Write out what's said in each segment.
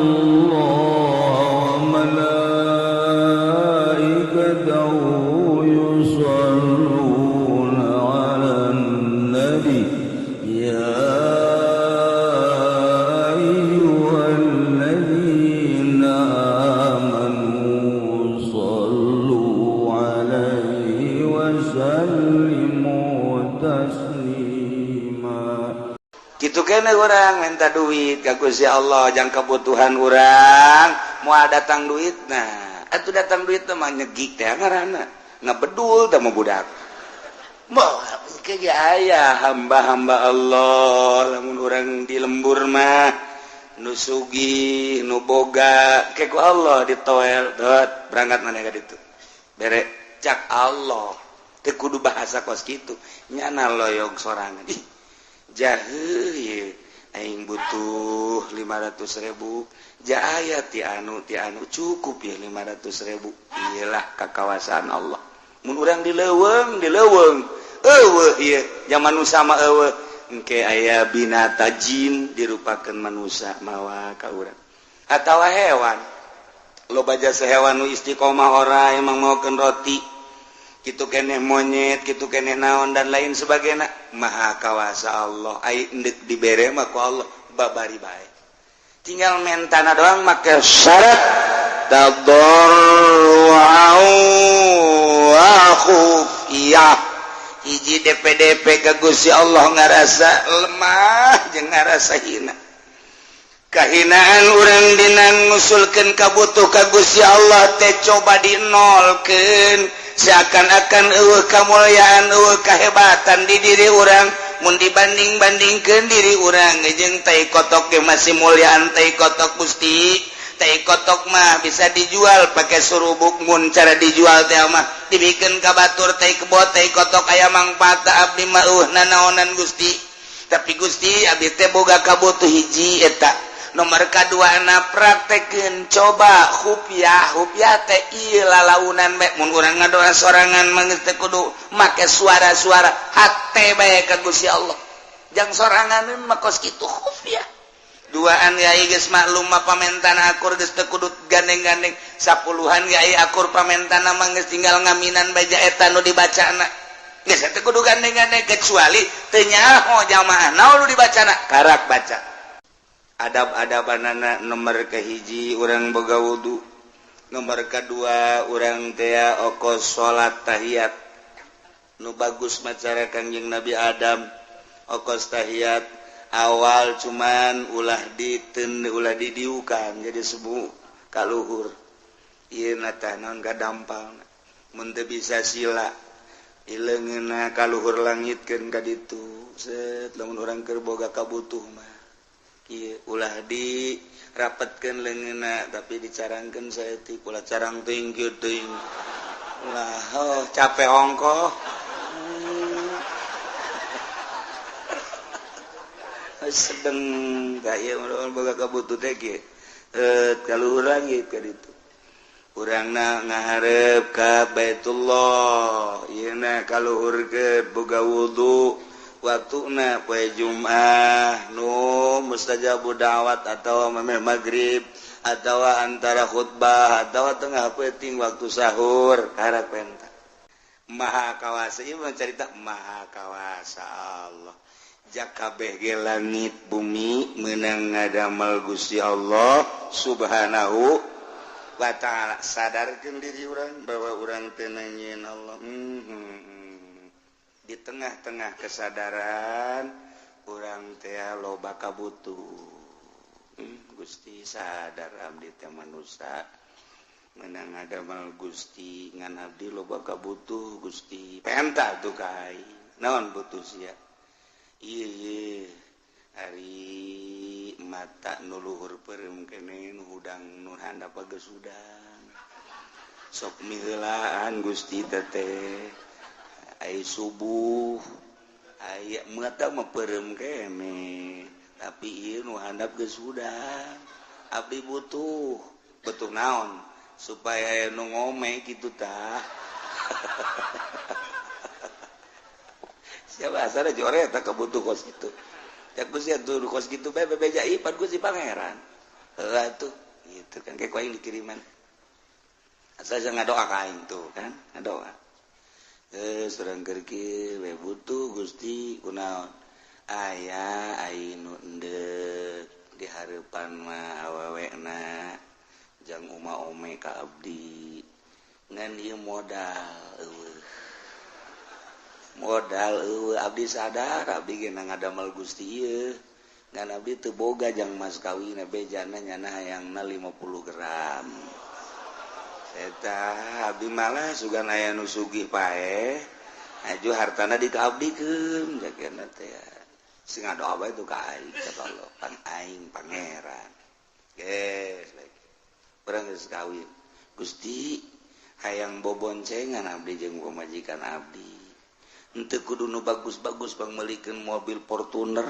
الله وملائكته يصلون على النبي يا أيها الذين آمنوا صلوا عليه وسلموا تسليما. Gitu kene urang minta duit ka Gusti Allah jang kebutuhan urang, moal datang duit. Nah, atuh datang duit teh mah nyegik teh ngaranna, ngebedul teh mah budak. Moal ke ge aya hamba-hamba Allah lamun urang di lembur mah nu sugih, nu boga, ke ku Allah ditoel, dot berangkat maneh ka ditu. Bere cak Allah teu kudu bahasa kos kitu, nyana loyog sorangan. Ih, jahe aing butuh 500.000 jaya ti anu ti anu cukup ya 500.000. Iyalah kakawasaan Allah mun urang di leuweung eueuh ieu zaman nu sama eueuh engke aya binata jin dirupakeun manusia mawa ka urang atawa hewan loba jasa hewan nu istiqomah ora emang maokeun roti kitu keneh monyet kitu keneh naon dan lain sebagainya. Maha kawasa Allah ai endek dibere mah ku Allah babari bae, tinggal mentana doang make syarat tadarru'an wa khufiyah. Hiji DPDP ka Gusti Allah ngarasa lemah jeung ngarasa hina, kahinaan urang dina ngusulkeun kabutuh ka Gusti Allah teh coba dinolkeun seakan-akan eueuh kamulyaan eueuh kahebatan di diri urang. Mun dibanding-bandingkeun diri urang jeung tai kotok ge masih mulyaan tai kotok. Gusti, tai kotok mah bisa dijual pakai surubuk, mun cara dijual teh mah dibikeun ka batur tai kebo tai kotok aya mangfaat, abdi mah eueuh nanaonan Gusti. Tapi Gusti, abdi teh boga kabutuh hiji eta. Nomor kadua na praktekeun coba khufiah. Khufiah teh ieu lalaunan bae, mun urang ngadoa sorangan mah geus teu kudu make suara-suara, hate bae ka Gusti Allah jang sorangan mah kos kitu khufiah. Duaan yai geus maklum mah pamentana akur, geus teu kudu gandeng-gandeng sapuluhan yai akur pamentana mah geus tinggal ngaminan baja eta nu dibacana, geus teu kudu gandeng-gandeng kecuali teu nyaho jamaah naon nu dibacana karak baca. Adab-adabanana nomor kahiji urang boga wudu, nomor kedua urang tea okos salat tahiyat nu bagus macara Kangjeng Nabi Adam okos tahiyat awal cuman ulah diten ulah didiukan jadi sebu kaluhur ieu na tah naon kadampal mun teu bisa sila ileungeunna kaluhur langitkeun ka ditu set lamun urang keur boga kabutuh mah ieu ulah di rapetkeun leungeunna tapi dicarangkeun saeutik, ulah carang teuing kieu teuing ulah oh capek ongkoh. Sedeng ka ieu mun boga kabutuh teh kieu kaluhur langit ka ditu urangna ngahareup ka Baitullah ieu na kaluhur ke boga wudu waktuna poe Jumat nu mustajabu da'wat atau memeh maghrib atau antara khutbah atau tengah peuting waktu sahur karak penta. Maha kawasa ieu mah carita maha kawasa Allah jakabeh ge langit bumi meunang ngadamel Gusti Allah Subhanahu wa ta'ala. Sadarkeun diri urang bahwa urang teh nangieun Allah. Di tengah-tengah kesadaran urang teh loba kabutuh. Gusti sadar abdi teh manusia menang ngadamel Gusti ngan abdi loba kabutuh Gusti. Penta tuh ka aing naon butuh sia ieu ari mata nu luhur peureum keneh nu hudang nu handap geus hudang sok miheulaan Gusti teteh ai subuh aya mata mah peureum keneh tapi ieu nu handap geus hudang abdi butuh butuh naon supaya nu ngome kitu tah. Siapa asal jore tak kebutuh kos gitu. Ya Gusti atuh kos gitu bae bebeja ipan Gusti Pangeran. Heula tuh gitu kan kayak aing dikiriman. Asal jangan ngadoa ka aing tuh kan, ngadoa. Surang keur kieu we butuh Gusti kunaon? Aya aing nu endek di hareupan mah awewena jang uma ome ka abdi. Ngan ieu modal eueuh. Modal eueuh abdi sadar abdi ge ngadamel Gusti ieu. Ngan abdi teu boga jang mas kawin bejana nyana hayangna 50 gram. Eta abdi malah sugan aya nu sugih paeh aju hartana dikaabdikeun jagana teh sing ngadoa bae tuh ka aing cek Allah pan aing pangeran geus lagi urang geus kawin Gusti hayang boboncengan abdi jeung pamajikan abdi henteu kudu nu bagus-bagus pangmeulikeun mobil Fortuner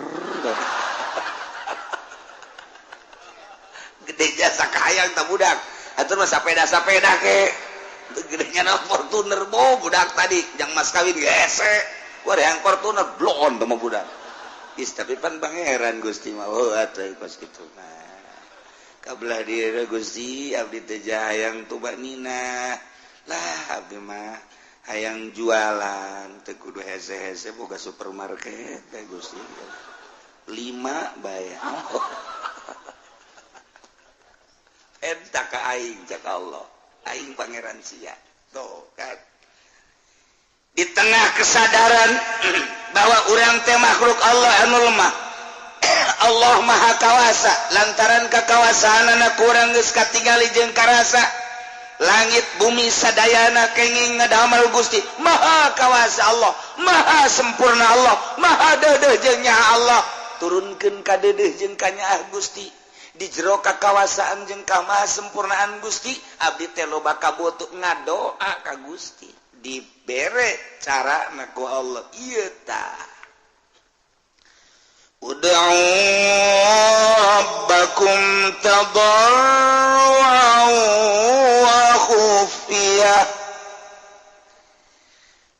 gede jasa kahayang tah budak atuh mah sapeda-sapeda ke gedenya na Fortuner bo budak tadi jang mas kawin gese war yang Fortuner blon teh mah budak is tapi pan pangeran Gusti mah oh atuh kos kitu mah kabelah dieu Gusti abdi teh hayang tubanina lah abdi mah hayang jualan teu kudu hese-hese boga supermarket teh Gusti 5 bae eta ka aing cak Allah aing pangeran sia tuh kan di tengah kesadaran bahwa urang teh makhluk Allah anu lemah Allah maha kawasa lantaran kakawasaanana kurang geus katingali jeung karasa langit bumi sadayana kenging ngadamel Gusti maha kawasa Allah maha sempurna Allah maha deudeuh jeung nyaah Allah turunkeun ka deudeuh jeung ka nyaah Gusti di jero kakawasaan jeung kamaha sempurnaan Gusti abdi teh loba kabutuh ngadoa ka Gusti dibere cara na ku Allah ieu tah ud'u rabbakum tadarruan wa khufiyah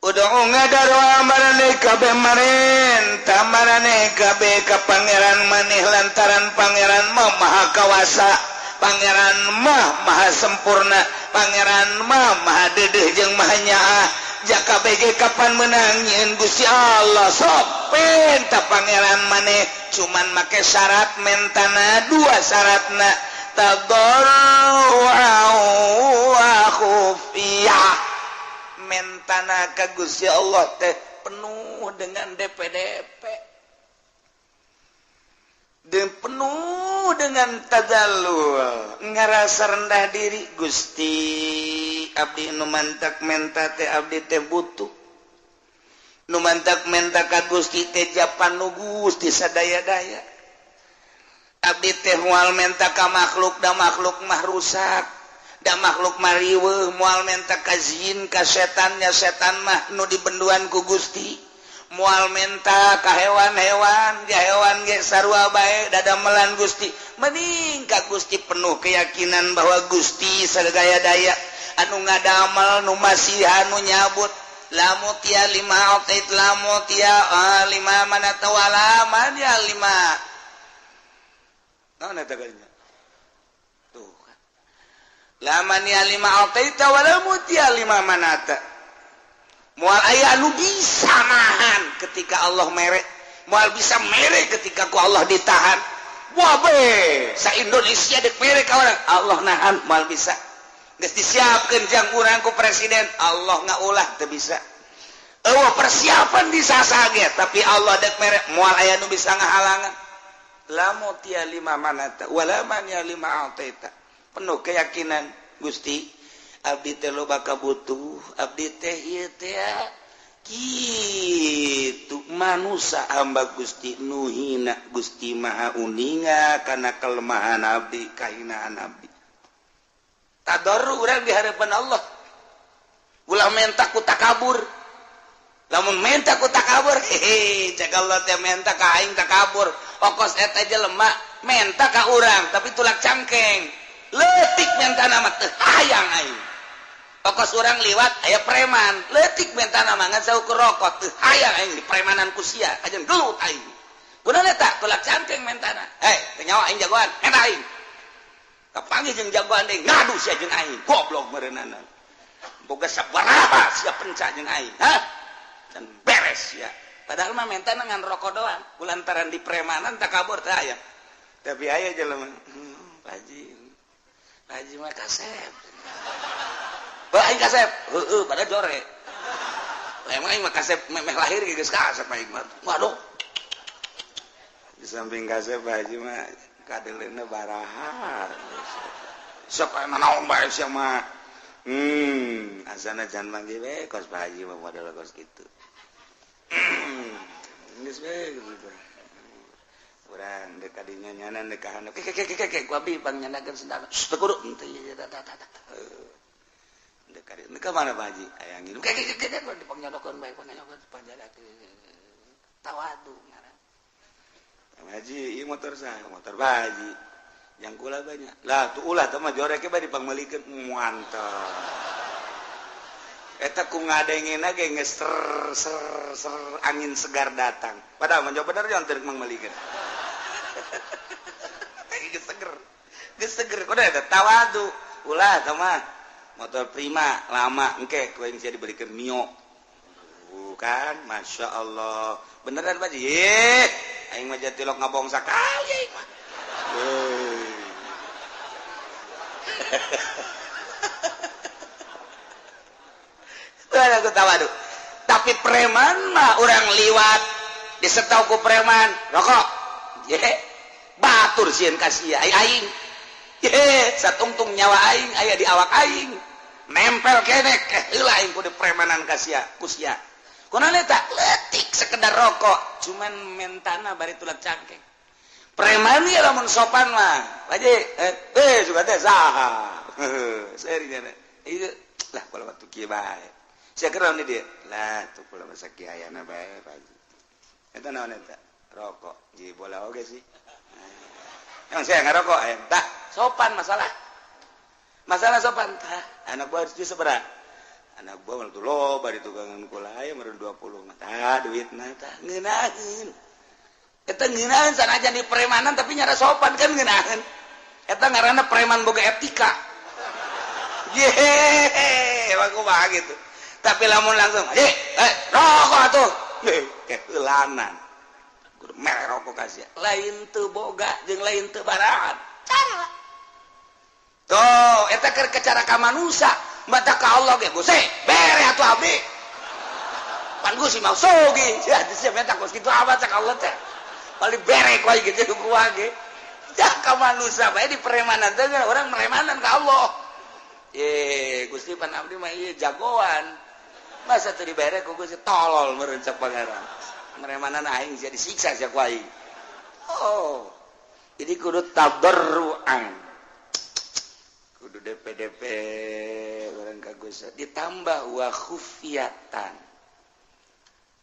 ud'u ngadarwa maraneh kabeh marenta maraneh kabeh ka pangeran maneh lantaran pangeran mah maha kawasa pangeran mah maha sempurna pangeran mah maha deudeuh jeung maha nyaah jaka bege kapan menang nyieun Gusti Allah sok penta pangeran maneh cuman make syarat mentana dua syaratna tadarruan wa khufiyah mentana ka Gusti Allah teh penuh dengan DPDP dan penuh dengan tadallul ngarasa rendah diri Gusti abdi nu mantak menta teh abdi teh butuh nu mantak menta ka Gusti teh japan nu Gusti sadaya-daya abdi teh moal menta ka makhluk da makhluk mah rusak da makhluk mariweuh moal menta ka jin ka setannya setan mah nu dibenduan ku Gusti moal menta ka hewan-hewan ja hewan ge sarua bae dadamelan Gusti mending ka Gusti penuh keyakinan bahwa Gusti sagaya daya anu ngadamel nu masihan nu nyabut lamu tia lima atait lamu tia lima mana tawala man ya lima naon eta geunya tuh kan laman ya lima ataita wala mutia lima manata moal aya anu bisa nahan ketika Allah mere moal bisa mere ketika ku Allah ditahan wah be sa Indonesia dek mere ka urang Allah nahan moal bisa geus disiapkeun jang urang ku presiden Allah ngaulah teu bisa eueuh persiapan disasage tapi Allah dek mere moal aya nu bisa ngahalangan lamu tia lima manata wala man ya lima ataita penuh keyakinan Gusti abdi teh loba kabutuh abdi teh ieu teh kitu manusa hamba Gusti nu hina Gusti maha uninga kana kelemahan abdi kahinaan abdi tadarru urang di harapan Allah ulah menta ku takabur lamun menta ku takabur hehe cek Allah teh menta ka aing takabur okos eta jelema menta ka urang tapi tulak cangkeng leutik menta nama teu hayang aing okos urang liwat aya preman leutik menta nama ngan saukur rokok teu hayang aing di premanan ku sia kajeun gelut aing kunaon eta tulak cangkeng mentana teu nyawa aing jagoan menta aing Kapanggih jeung jagoan deui ngadu sia jeung aing, goblok meureunana. Boga sabaraha sia penca jeung aing, hah? Can beres sia. Padahal mah menta ngan rokok doang, kulantaran di premanan takabur teh aya. Tapi aya jelema, Pak Haji. Pak Haji mah kasep. Bah aing kasep, heueuh padahal jore. Emang aing mah kasep memeh lahir geus kasep aing mah. Waduh. Di samping kasep Pak Haji mah kadeleuna baraha. Sok aya naon bae sia mah. Asana jangan manggil we kos Pak Haji mah model kos kitu. Geus we gitu. Urang deuk ka dinya nyanan deuk ka handap. Ke ke ku abi pangnyandakeun sendal. Teu kudu henteu ieu tah tah tah. Deuk ka dieu ka mana Pak Haji? Aya ngilu. Ke ke ke dipangnyandakeun bae pangnyandakeun panjalakeun. Tawadu ngaran. Pak Haji, ieu motor saha? Motor Pak Haji. Yang kula banyak. Lah tuh ulah teh mah joreke bae dipangmeulikeun mantap. Eta ku ngadengena ge geus ser ser ser angin segar datang. Padahal mah bener jangan teu mangmeulikeun. Geus seger. Geus seger kudu eta tawadu. Ulah teh mah motor Prima lama engke ku aing sia dibelikeun Mio. Bukan, Masya Allah. Beneran Pak Haji? Aing mah jatilok ngabong sakali aing mah. Aku tawadu. Tapi preman mah orang liwat disetau ku preman rokok. Ye, batur sieun ka sia aing. Ye, satungtung nyawa aing aya di awak aing. Nempel kenek heula aing kudu premanan ka sia, ku sia. Kunaon eta? Leutik sekedar rokok, cuman mentana bari tulat cangkeng. Preman ieu lamun sopan mah. Pak Haji, suka teh saha. Seri nya. Ieu lah kalau waktu kieu bae. Sia keur dia. Lah tuh kula masa kieu ayana bae Pak Haji. Eta naon eta? Rokok. Ji bola oge sih. Emang saya ngarokok aya. Tah, sopan masalah. Masalah sopan tah. Anak buah harus sabaraha? Anak buah mah tuh loba di tukangan kula aya meureun 20 mah. Tah duitna tah ngeunaheun. Eta ngeunaheun sanajan di premanan tapi nyara sopan kan ngeunaheun. Eta ngaranna preman boga etika. Yehehe, emang kumaha gitu. Tapi lamun langsung, rokok atuh. Keulanan. Kudu mere rokok ka sia. Lain teu boga jeung lain teu barahan. Cara. Tuh, eta keur cara ka manusa, mata ka Allah ge Gusti, bere atuh abdi. Pan Gusti mah sogi. Sia sia menta kos kitu amat cak Allah teh. Paling bere ku aing gitu ku ge. Ya ka manusa bae di premanan teh urang meremanan ka Allah. Ye, Gusti pan abdi mah ieu jagoan. Masa teu dibere ku Gusti tolol meureun cak pangeran. Meremanan aing sia disiksa sia ku aing. Oh. Jadi kudu tabarruan. Kudu DPDP urang ka Gusti ditambah wa khufiyatan.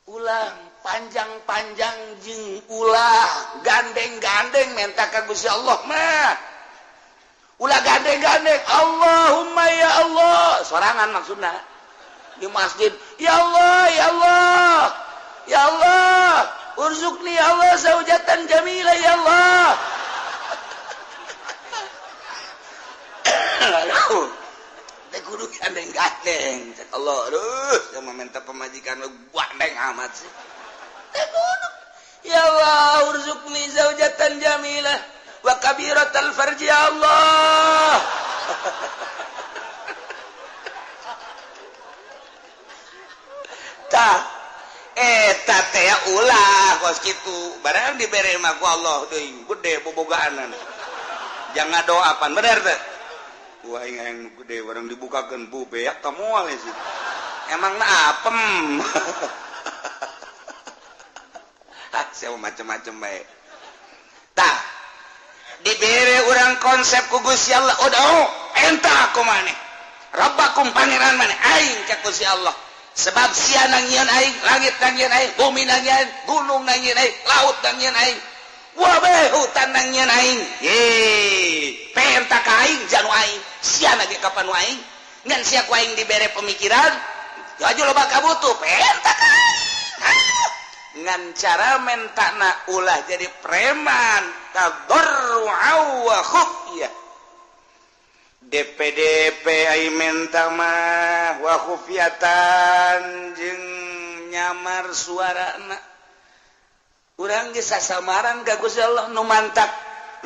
Ulah panjang-panjang jeung ulah gandeng-gandeng menta ka Gusti Allah mah. Ulah gandeng-gandeng Allahumma ya Allah sorangan maksudna di masjid ya Allah ya Allah ya Allah urzukni ya Allah zaujatan jamila ya Allah. Aduh teh kudu gandeng-gandeng cek Allah aduh sama minta pemajikan lu gandeng amat sih teh kudu ya Allah urzukni zaujatan jamilah wa kabiratal farji ya Allah. Tah eta teh ulah kos kitu barang dibere mah ku Allah deui gede bobogaanan jangan doa pan bener teh wah aing yang gede barang dibukakeun bu beak ka moal sih emang na apem. Ah sia macem-macem bae tah dibere urang konsep ku Gusti Allah udah enta aku maneh Rabbakum pangeran maneh aing cak Gusti Allah sebab sia nangieun aing langit nangieun aing bumi nangieun gunung nangieun aing laut nangieun aing wabe hutan nangieun aing ye penta ka aing janu aing sia lagi kapan aing ngan sia ku aing dibere pemikiran aju loba kabutuh penta ka aing ngan cara mentana ulah jadi preman tadarru'a wa khufyah. DPDP ai menta mah wa khufiatan jeung nyamar suarana. Urang geus sasamaran ka Gusti Allah nu mantak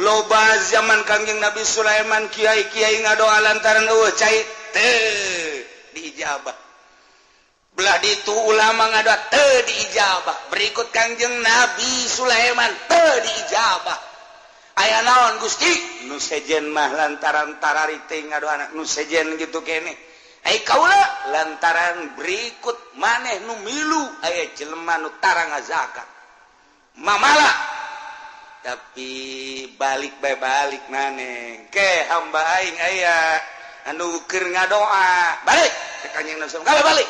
loba zaman Kangjeng Nabi Sulaiman kiai-kiai ngadoa lantaran eueuh cai teu diijabah. Belah ditu ulama ngadoa teu diijabah. Berikut Kangjeng Nabi Sulaiman teu diijabah. Aya naon Gusti? Nu sejen mah lantaran tararite ngadoana nu sejen gitu keneh. Ai kaula lantaran berikut maneh nu milu aya jelema nu tara ngazakat. Mamala. Tapi balik bae balik maneh. Ke hamba aing aya anu keur ngadoa. Balik ka Kangjeng Nabi Sulaiman. Balik.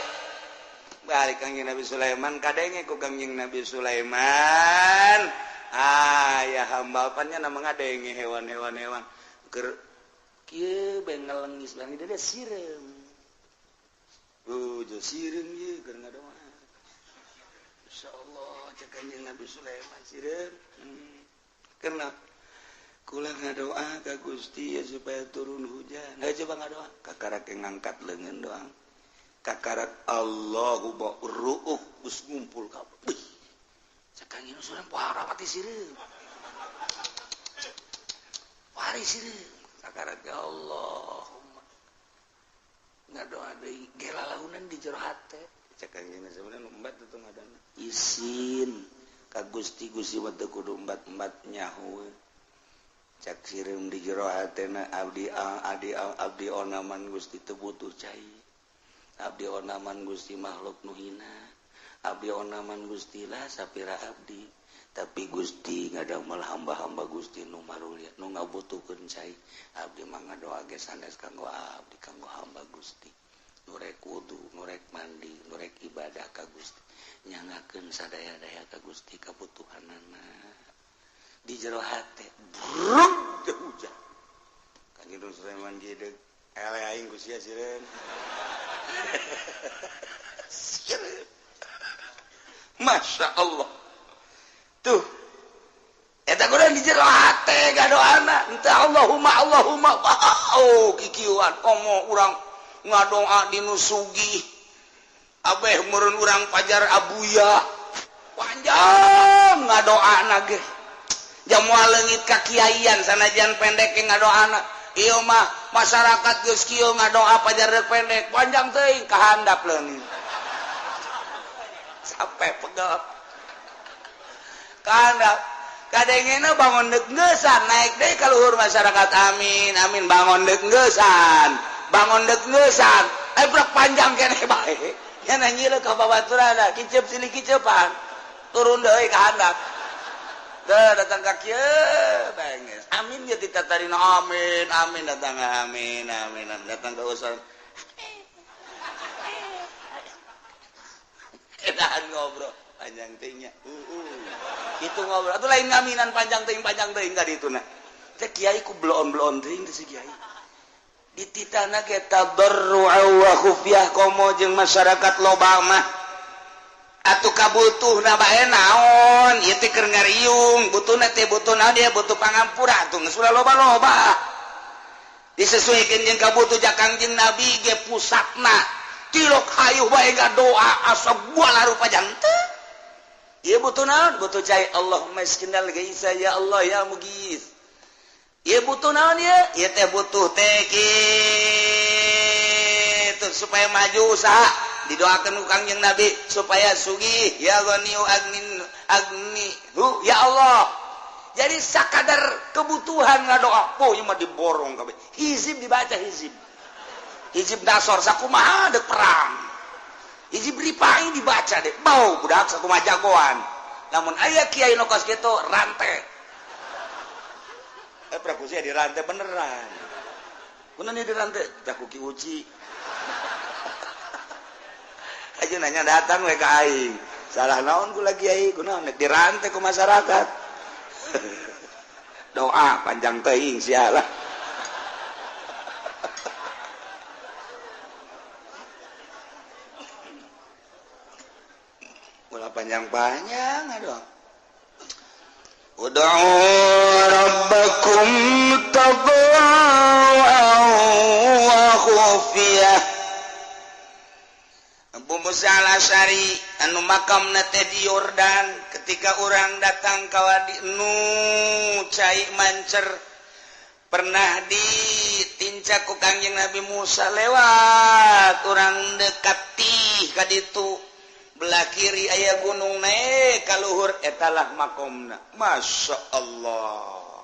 Balik Kangjeng Nabi Sulaiman kadenge ku Kangjeng Nabi Sulaiman. Ah ya hamba apanya nama ngadenge hewan-hewan hewan keur kieu bae ngelengis bang dia sireum. Oh, jo sireum ieu keur ngadoa. Insyaallah cek Kanjeng Nabi Sulaiman sireum. Karena kula ngadoa ka Gusti ya supaya turun hujan. Nah coba ngadoa kakarak ngangkat leungeun doang. Kakarak Allahu ba'ruuh geus ngumpul kabeh. Cekangin usulan pohara pati sireum. Wari sireum. Sakarat ya Allahumma. Ngadoa deui gelalaunan di jero hate. Cekangin sebenarnya embat tuh ngadana. Isin ka Gusti Gusti mah teu kudu embat-embat nyaho. Cak sireum di jero hatena abdi adi abdi onaman Gusti teu butuh cai. Abdi onaman Gusti makhluk nu hina. Abdi onaman Gusti lah sapira abdi tapi Gusti ngadamel hamba-hamba Gusti nu marulia nu ngabutuhkeun cai abdi mah ngadoa ge sanes kanggo abdi kanggo hamba Gusti nu rek wudu nu rek mandi nu rek ibadah ka Gusti nyangakeun sadaya-daya ka Gusti kabutuhanana di jero hate bruk teu hujan Kanjeng Sulaiman gede ele aing ku sia sireun. Sireun. Masya Allah tuh eta kurang di jero hate gadoana ente Allahumma Allahumma wow kikiuan komo urang ngadoa di nu sugih abeh meureun urang pajar abuya panjang ngadoana ge jamoal leungit ka kiaian sanajan pendek ge ngadoana ieu mah masyarakat geus kieu ngadoa pajar rek pendek panjang teuing kahandap leungit sampai pegel karena kadengena bangun dek ngeusan naik deui ka luhur masyarakat amin amin bangun dek ngeusan bangun dek ngeusan brak panjang keneh bae nya nanyieun ka babaturana kicep silih kicepan turun deui ka handap teu datang ka kieu benges amin ye ditatarina amin amin datang amin amin datang ka usan edahan ngobrol panjang teuing nya. Itu ngobrol atuh lain ngaminan panjang teuing ka ditu na. Teh kiai ku bloon-bloon teuing teh si kiai. Dititana ge tadarru'a wa khufyah komo jeung masyarakat loba mah. Atuh kabutuhna bae naon? Ieu teh keur ngariung, butuhna teh butuh naon dia butuh pangampura atuh geus ulah loba-loba. Disesuaikeun jeung kabutuh ja Kangjeng Nabi ge pusatna. Tilok hayuh bae ngadoa asa buala rupa janteu. Ieu butuh naon? Butuh cai Allahumma iskinal gaisa ya Allah ya mugis. Ieu butuh naon ieu? Ieu teh butuh teh kitu supaya maju usaha. Didoakeun ku Kangjeng Nabi supaya sugih ya ghaniyu agnin agni hu ya Allah. Jadi sakadar kebutuhan ngadoa, poh ieu mah diborong kabeh. Hizib dibaca hizib. Hizib dasor sakumaha dek perang. Hizib ripai dibaca deh. Bau budak sakumaha jagoan. Namun aya kiai nu kos kitu rantai. Prakusia dirantai beneran. Kunaon dirantai? Tah ku Ki Uci. Aja nanya datang we ka aing. Salah naon ku lagi kiai? Kunaon dirantai ku masyarakat. Doa panjang teuing sialah. Panjang-panjang aduh. Ud'u rabbakum tadarruan khufiyah. Abu Musa Al-Asy'ari anu makamna teh di Yordan, ketika orang datang ka wadi nu cai mancer pernah ditincak ku Kangjeng Nabi Musa lewat orang dekati ka ditu belah kiri aya gunung naik ka luhur etalah makomna. Masya Allah.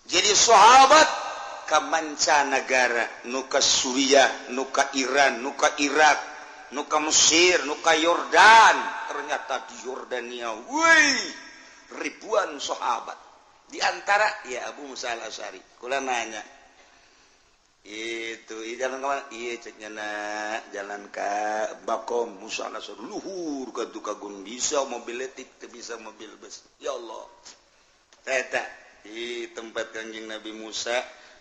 Jadi sahabat ka mancanagara, nu ka Suriah, nu ka Iran, nu ka Irak, nu ka Mesir, nu ka Yordan. Ternyata di Yordania, wih, ribuan sahabat. Di antara ya Abu Musa Al-Asy'ari. Kula nanya, itu jalan ke mana? Iya ceknya nak jalan ke Bakom Musa Al-Asy'ari luhur ka Tukagun, bisa mobil letik, bisa mobil bus. Ya Allah. Eta di tempat Kanjeng Nabi Musa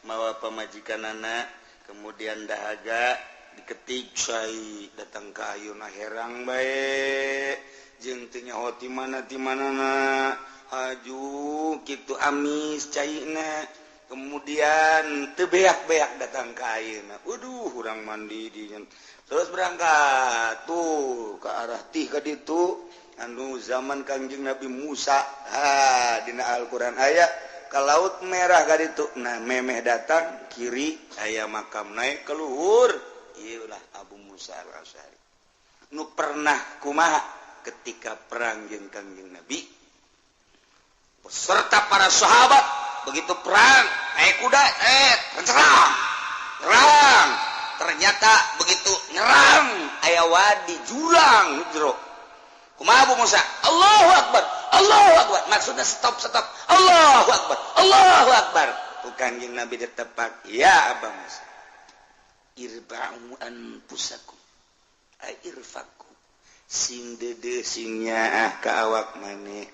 mawa pamajikanana, kemudian dahaga diketik cai datang ke ayuna herang bae jeung teu nyaho ti mana ti manana aju kitu amis caina, kemudian teu beak-beak datang ke ayeuna. Waduh, urang mandi di terus berangkat tuh ke arah tih ka ditu anu zaman Kangjeng Nabi Musa. Ha, dina Al-Qur'an aya ke Laut Merah ka ditu. Nah, memeh datang kiri aya makam naik ke luhur. Ieulah Abu Musa Al-Asy'ari nu pernah kumaha ketika perang jeung Kangjeng Nabi beserta para sahabat. Begitu perang naik kuda, serang nyerang, ternyata begitu nyerang aya wadi jurang jero. Kumaha Abu Musa? Allahu Akbar, Allahu Akbar. Maksudnya stop stop. Allahu Akbar, Allahu Akbar. Ku Kangjeng Nabi ditepak, ya Abu Musa, irba'u anfusakum ay irfaku, sing dede sing nyaah ka awak maneh.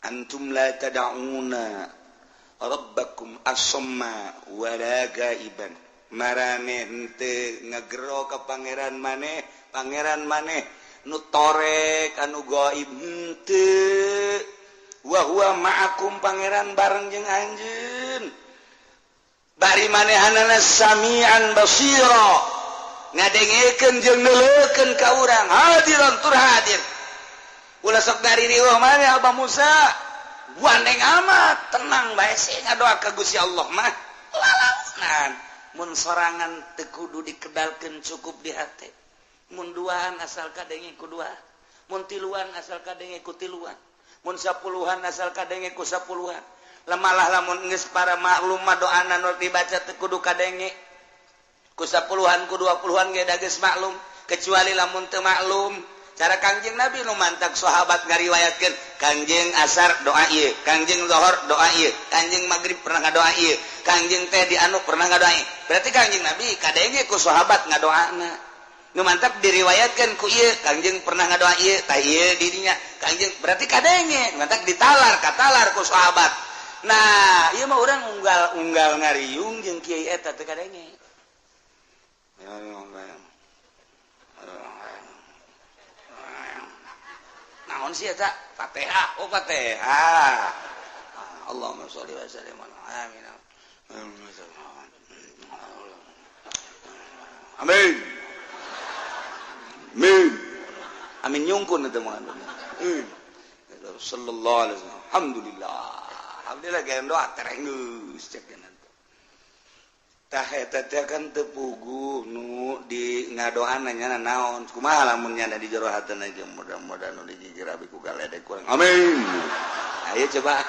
Antum la tad'una rabbakum asamma wala gaiban. Maraneh henteu ngagero ka pangeran maneh, pangeran maneh nu torek anu gaib henteu. Wa huwa ma'akum, pangeran bareng jeung anjeun. Bari manehanana sami'an basira, ngadengekeun jeung neuleukeun ka urang, hadiran tur hadir. Ulah sok ngaririweuh maneh Abah Musa, gandeng amat, tenang bae sih ngadoa ka Gusti Allah mah. Lalaunan mun sorangan teu kudu dikedalkeun, cukup di hate. Mun duaan asal kadenge ku dua, mun tiluan asal kadenge ku tiluan, mun sapuluhan asal kadenge ku sapuluhan. Lemalah lamun geus para maklum mah doana nu dibaca teu kudu kadenge ku sapuluhan ku 20-an ge da geus maklum, kecuali lamun teu maklum. Cara Kangjeng Nabi nu mantak sahabat ngariwayatkeun, Kangjeng asar doa ieu, Kangjeng zuhur doa ieu, Kangjeng magrib pernah ngadoa ieu, Kangjeng teh di anu pernah ngadoa ieu. Berarti Kangjeng Nabi kadenge ku sahabat ngadoana. Nu mantap diriwayatkeun ku ieu, Kangjeng pernah ngadoa ieu, tah ieu dirinya Kangjeng berarti kadenge, mantap ditalar katalar ku sahabat. Nah, ieu mah urang unggal-unggal ngariung jeung kiai eta teu kadenge. Naon sih eta? Fatihah. Oh, Fatihah. Allahumma sholli wa sallim ala amin. Amin. Amin. Amin nyungkun eta mah. Sallallahu alaihi wasallam. Alhamdulillah. Alhamdulillah gaya doa terenggeus cek nanti. Tah eta teh kan teu puguh nu di ngadoana nya naon. Kumaha lamun nya di jero hatena jeung mudah-mudahan nu digigir abi ku galedek kurang. Amin. Ayo coba.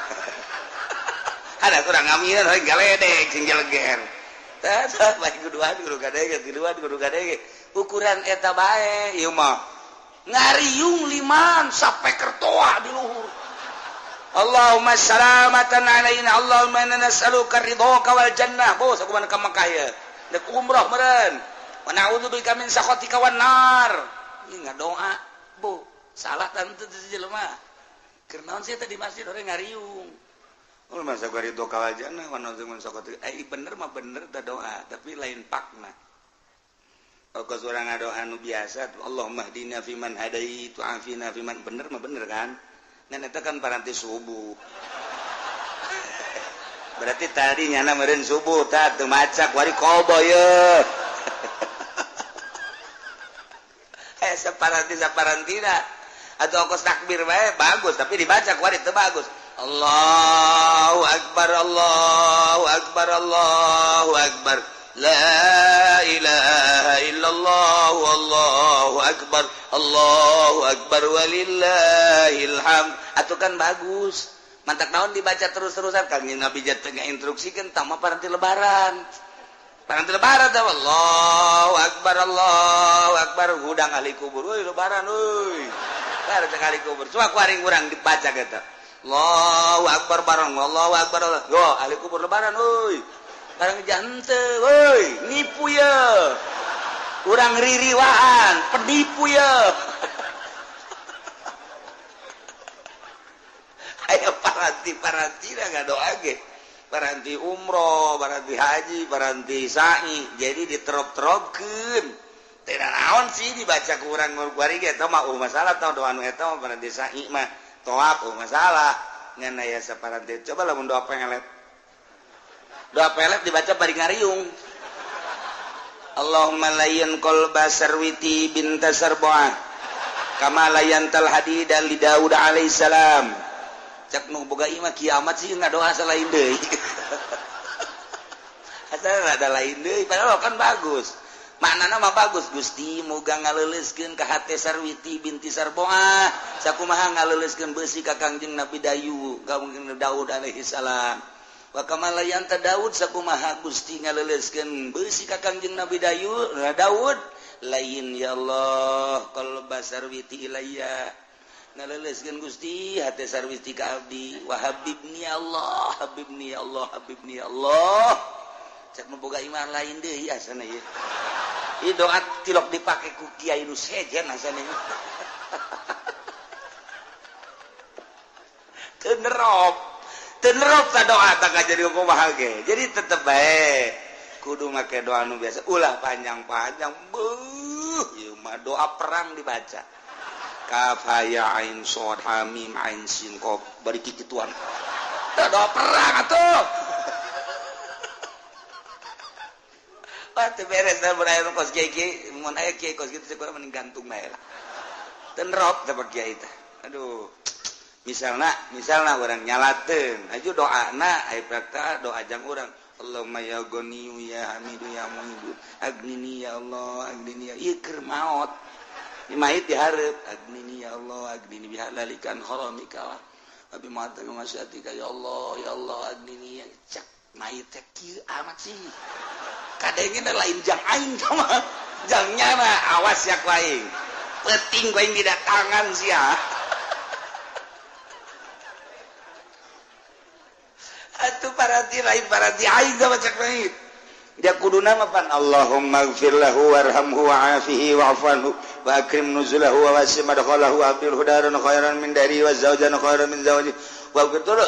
Ada kurang amin we galedek sing jeleger. Tah tah bae kuduan kudu kadege, tiluan kudu kadege. Ukuran eta bae ieu mah. Ngariung liman sampai kertoa di luhur. Allahumma salamatan alaina, Allahumma inna nas'aluka ridhoka wal jannah. Bos aku mana ka Mekah ya. Dek umroh meureun. Wa na'udzubika min sakhatika wan nar. Ieu ngadoa, Bu. Salah tante teu jelema. Keur naon sih eta di masjid orang ngariung. Oh, masa gua ridhoka wal jannah wa na'udzubika min sakhatika. Bener mah bener ta doa, tapi lain pakna. Kalau urang ngadoa nu biasa, Allahumma hdina fiman hadait wa afina fiman, bener mah bener kan? Ngan eta kan paranti subuh. Berarti tadi nyana meureun subuh tah teu maca kuari kobo ye. Saparanti saparantina atau ongkos takbir bae bagus tapi dibaca kuari teu bagus. Allahu akbar Allahu akbar Allahu akbar la ilaha illallah wallahu akbar Allahu akbar walillahil hamd. Atuh kan bagus. Mantak naon dibaca terus-terusan Kangjeng Nabi tengah instruksikeun tah mah paranti lebaran. Paranti lebaran tah Allahu akbar Allahu akbar hudang ahli kubur euy lebaran euy. Lebaran teh ahli kubur. Coba ku aring urang dibaca kitu. Allahu akbar bareng Allahu akbar yo ahli kubur lebaran euy. Barang jante euy nipu ye. Urang ririwaan penipu ye. Ayo paranti-paranti dah doa ge. Paranti umroh, paranti haji, paranti sa'i. Jadi diterop-teropkeun. Teu naon sih dibaca ku urang kuari ge eta mah masalah tah doa nu eta mah paranti sa'i mah tawaf masalah. Ngan aya saparanti coba lamun doa pelet. Doa pelet dibaca bari ngariung. Allahumma layyin qalba sarwiti binta sarbuah kama layyantal hadida li Daud alaihi salam. Cak nu boga imah kiamat sih ngadoa selain deui. Asal ada lain deui padahal kan bagus. Maknana mah bagus Gusti muga ngaleuleuskeun ka hate Sarwiti binti Sarboah sakumaha ngaleuleuskeun beusi ka Kangjeng Nabi Dayu ka Kangjeng Daud alaihi salam. Wa kama layanta Daud sakumaha Gusti ngaleuleuskeun beusi ka Kangjeng Nabi Dayu Daud lain ya Allah qalba Sarwiti ilayya ngaleuleuskeun Gusti hate Sarwiti ka abdi wa habibni Allah habibni Allah habibni Allah. Cek nu boga iman lain deui asana ieu. Ieu doa tilok dipake ku kiai nu sejen asana ieu. Teu nerop. Teu nerop ta doa tah jadi kumaha ge. Jadi tetep bae kudu make doa nu biasa ulah panjang-panjang. Beuh ieu mah doa perang dibaca. Kaf ha ya ain shad ha mim ain sin qaf bari kikituan. Doa perang atuh. Wah teu beres da mun aya kos kiai mun aya kiai kos kitu teh kurang mending gantung bae lah. Teu nerop teh kiai teh. Aduh. Misalna urang nyalateun, aju doana aya prakta doa jang urang. Allahumma ya Ghaniyu ya Hamidu ya Muhidu agnini ya Allah agnini ya ieu keur maot. Mayit dihareup agnini ya Allah agnini bihalalikan haramika wa bima masatika ya Allah ya Allah agnini ya cak mayit teh kieu amat sih. Kadengena lain jang aing mah jang nyana awas ya ku aing peuting ku aing didatangan sia. Atuh paranti lain paranti aing mah cak mayit. Dia kuduna mah pan Allahumma ighfir lahu warhamhu wa'afihi wa'fu anhu wa akrim nuzulahu wa wasi' madkhalahu wa abdilhu daran khairan min dari wa zawjan khairan min zawji wa betul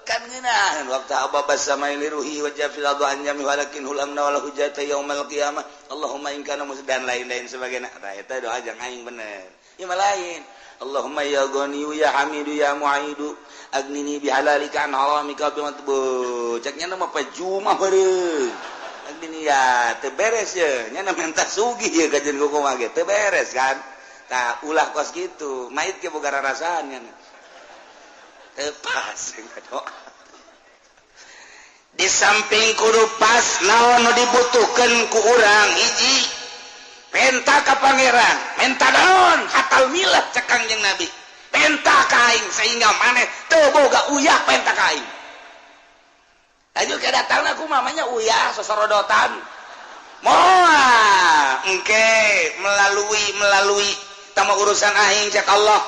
kan ngeunaheun waktu ababa samai liruhi wa jafil adu anjami walakin hulamna wala hujata yaumal qiyamah Allahumma in kana dan lain-lain sebagainya. Tah eta doa jang aing bener. Ieu mah lain. Allahumma ya Ghaniyu ya Hamidu ya Mu'idu agnini bihalalika an haramika bimatbu. Cek nya mah pajumah beureum. Agnini ya teu beres ye nya menta sugih ye kajeun kumaha ge teu beres kan. Tah ulah kos kitu mayit ge boga rarasaan nya. Teu pas doa. Di samping kudu pas naon nu dibutuhkeun ku urang hiji penta ka pangeran menta naon hatal milah cek Kangjeng Nabi penta ka aing sehingga maneh teu boga uyah penta ka aing. Aju ke datangna ku mamanya uyah sosorodotan moal engke melalui tama urusan aing cek Allah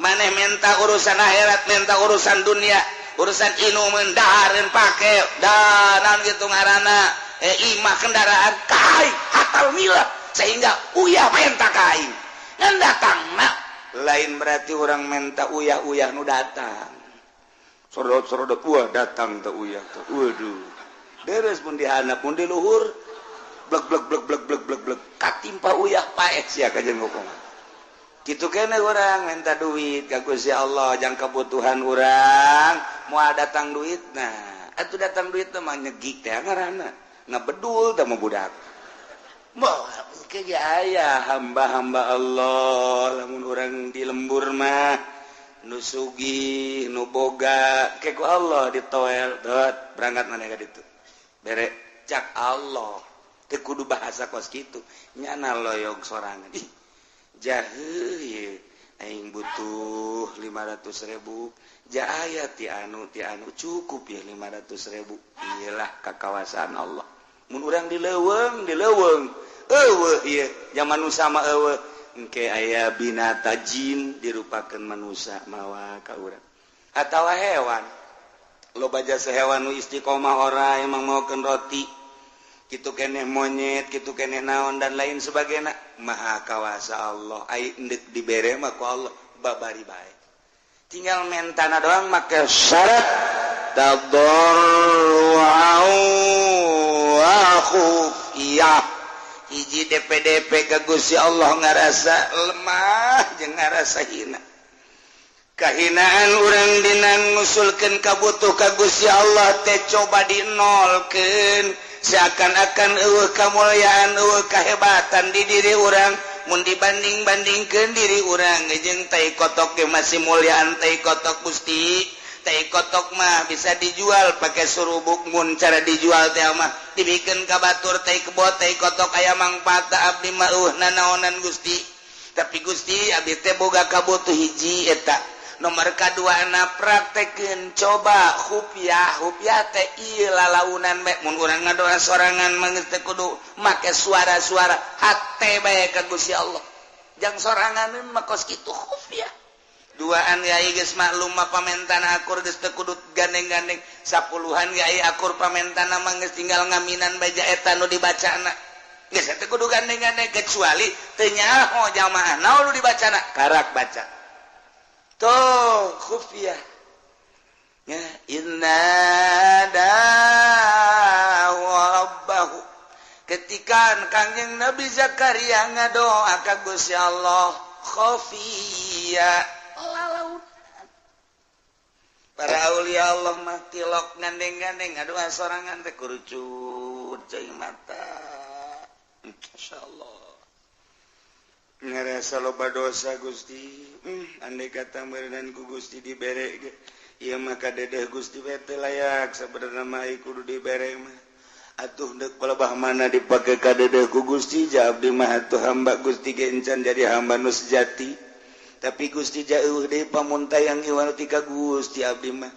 maneh menta urusan akhirat menta urusan dunia urusan inumeun dahareun pake danan gitu ngaranna imah kendaraan kai hatal milah sehingga uyah menta ka aing ngan datangna lain berarti orang menta uyah-uyah nu datang sorodot-sorodot wah datang teh uyah teh waduh deres mun dihandap mun di luhur blek blek blek blek blek blek blek katimpa uyah paeh sia kajeun ngomong kitu kene urang minta duit ka Gusti Allah jang kebutuhan urang moal datang duitna Atuh datang duit teh mah nyegik teh ngaranna. Ngabedul teh mah budak. Moal ke aya hamba-hamba Allah lamun urang di lembur mah nu sugih, nu boga, ke ku Allah ditoel, dot berangkat maneh ka ditu. Bere cak Allah. Teu kudu bahasa kos kitu. Nyana loyog sorangan. Ih, jahe ye. Aing butuh 500.000. Ja aya ti anu cukup ya 500.000. Iyalah kakawasaan Allah. Mun urang di leuweung eueuh ieu zaman nu sama eueuh engke aya binata jin dirupakeun manusia mawa ka urang atawa hewan. Loba jasa hewan nu istiqomah ora emang maokeun roti kitu keneh monyet kitu keneh naon dan lain sebagainya. Maha kawasa Allah ai endek dibere mah ku Allah babari bae. Tinggal mentana doang make syarat tadarru'an wa khufiyah. Hiji DPDP ke Gusti Allah ngarasa lemah jeung ngarasa hina. Kahinaan urang dina ngusulkeun kabutuh ka Gusti Allah teh coba dinolkeun seakan-akan eueuh kamulyaan eueuh kahebatan di diri urang. Mun dibanding-bandingkeun diri urang jeung tai kotok ge masih mulyaan tai kotok Gusti. Tai kotok mah bisa dijual pakai surubuk mun cara dijual teh mah dibikeun ka batur tai kebo tai kotok aya mangfaat abdi mah eueuh nanaonan Gusti. Tapi Gusti abdi teh boga kabutuh hiji eta. Nomor kaduana praktekeun coba khufiah khufiah teh ieu lalaunan bae mun urang ngadoa sorangan mah geus teu kudu make suara-suara hate bae ka Gusti Allah. Jang soranganeun mah kos kitu khufiah. Duaan yai geus maklum mah pamentana akur geus teu kudu gandeng-gandeng. Sapuluhan yai akur pamentana mah geus tinggal ngaminan bae eta nu dibacana. Geus teu kudu gandeng-gandeng kecuali teu nyaho jamaah naon nu dibacana karak baca. Tuh khufiah. Ya inna dahu rabbahu. Ketika Kangjeng Nabi Zakaria ngadoa ka Gusti Allah khufiyah. Para aulia Allah mah tilok gandeng-gandeng ngadoa sorangan teh kurucut cai mata. Insyaallah. Ngarasa loba dosa Gusti. Andai kata meureunan ku Gusti dibere ge ieu mah kadedeh Gusti we teu layak sabenerna mah kudu dibere mah. Atuh deuk palebah mana dipake kadedeh ku Gusti ja abdi mah atuh hamba Gusti ge encan jadi hamba nu sejati. Tapi Gusti jauh deui pamuntayang iwal ti ka Gusti abdi mah.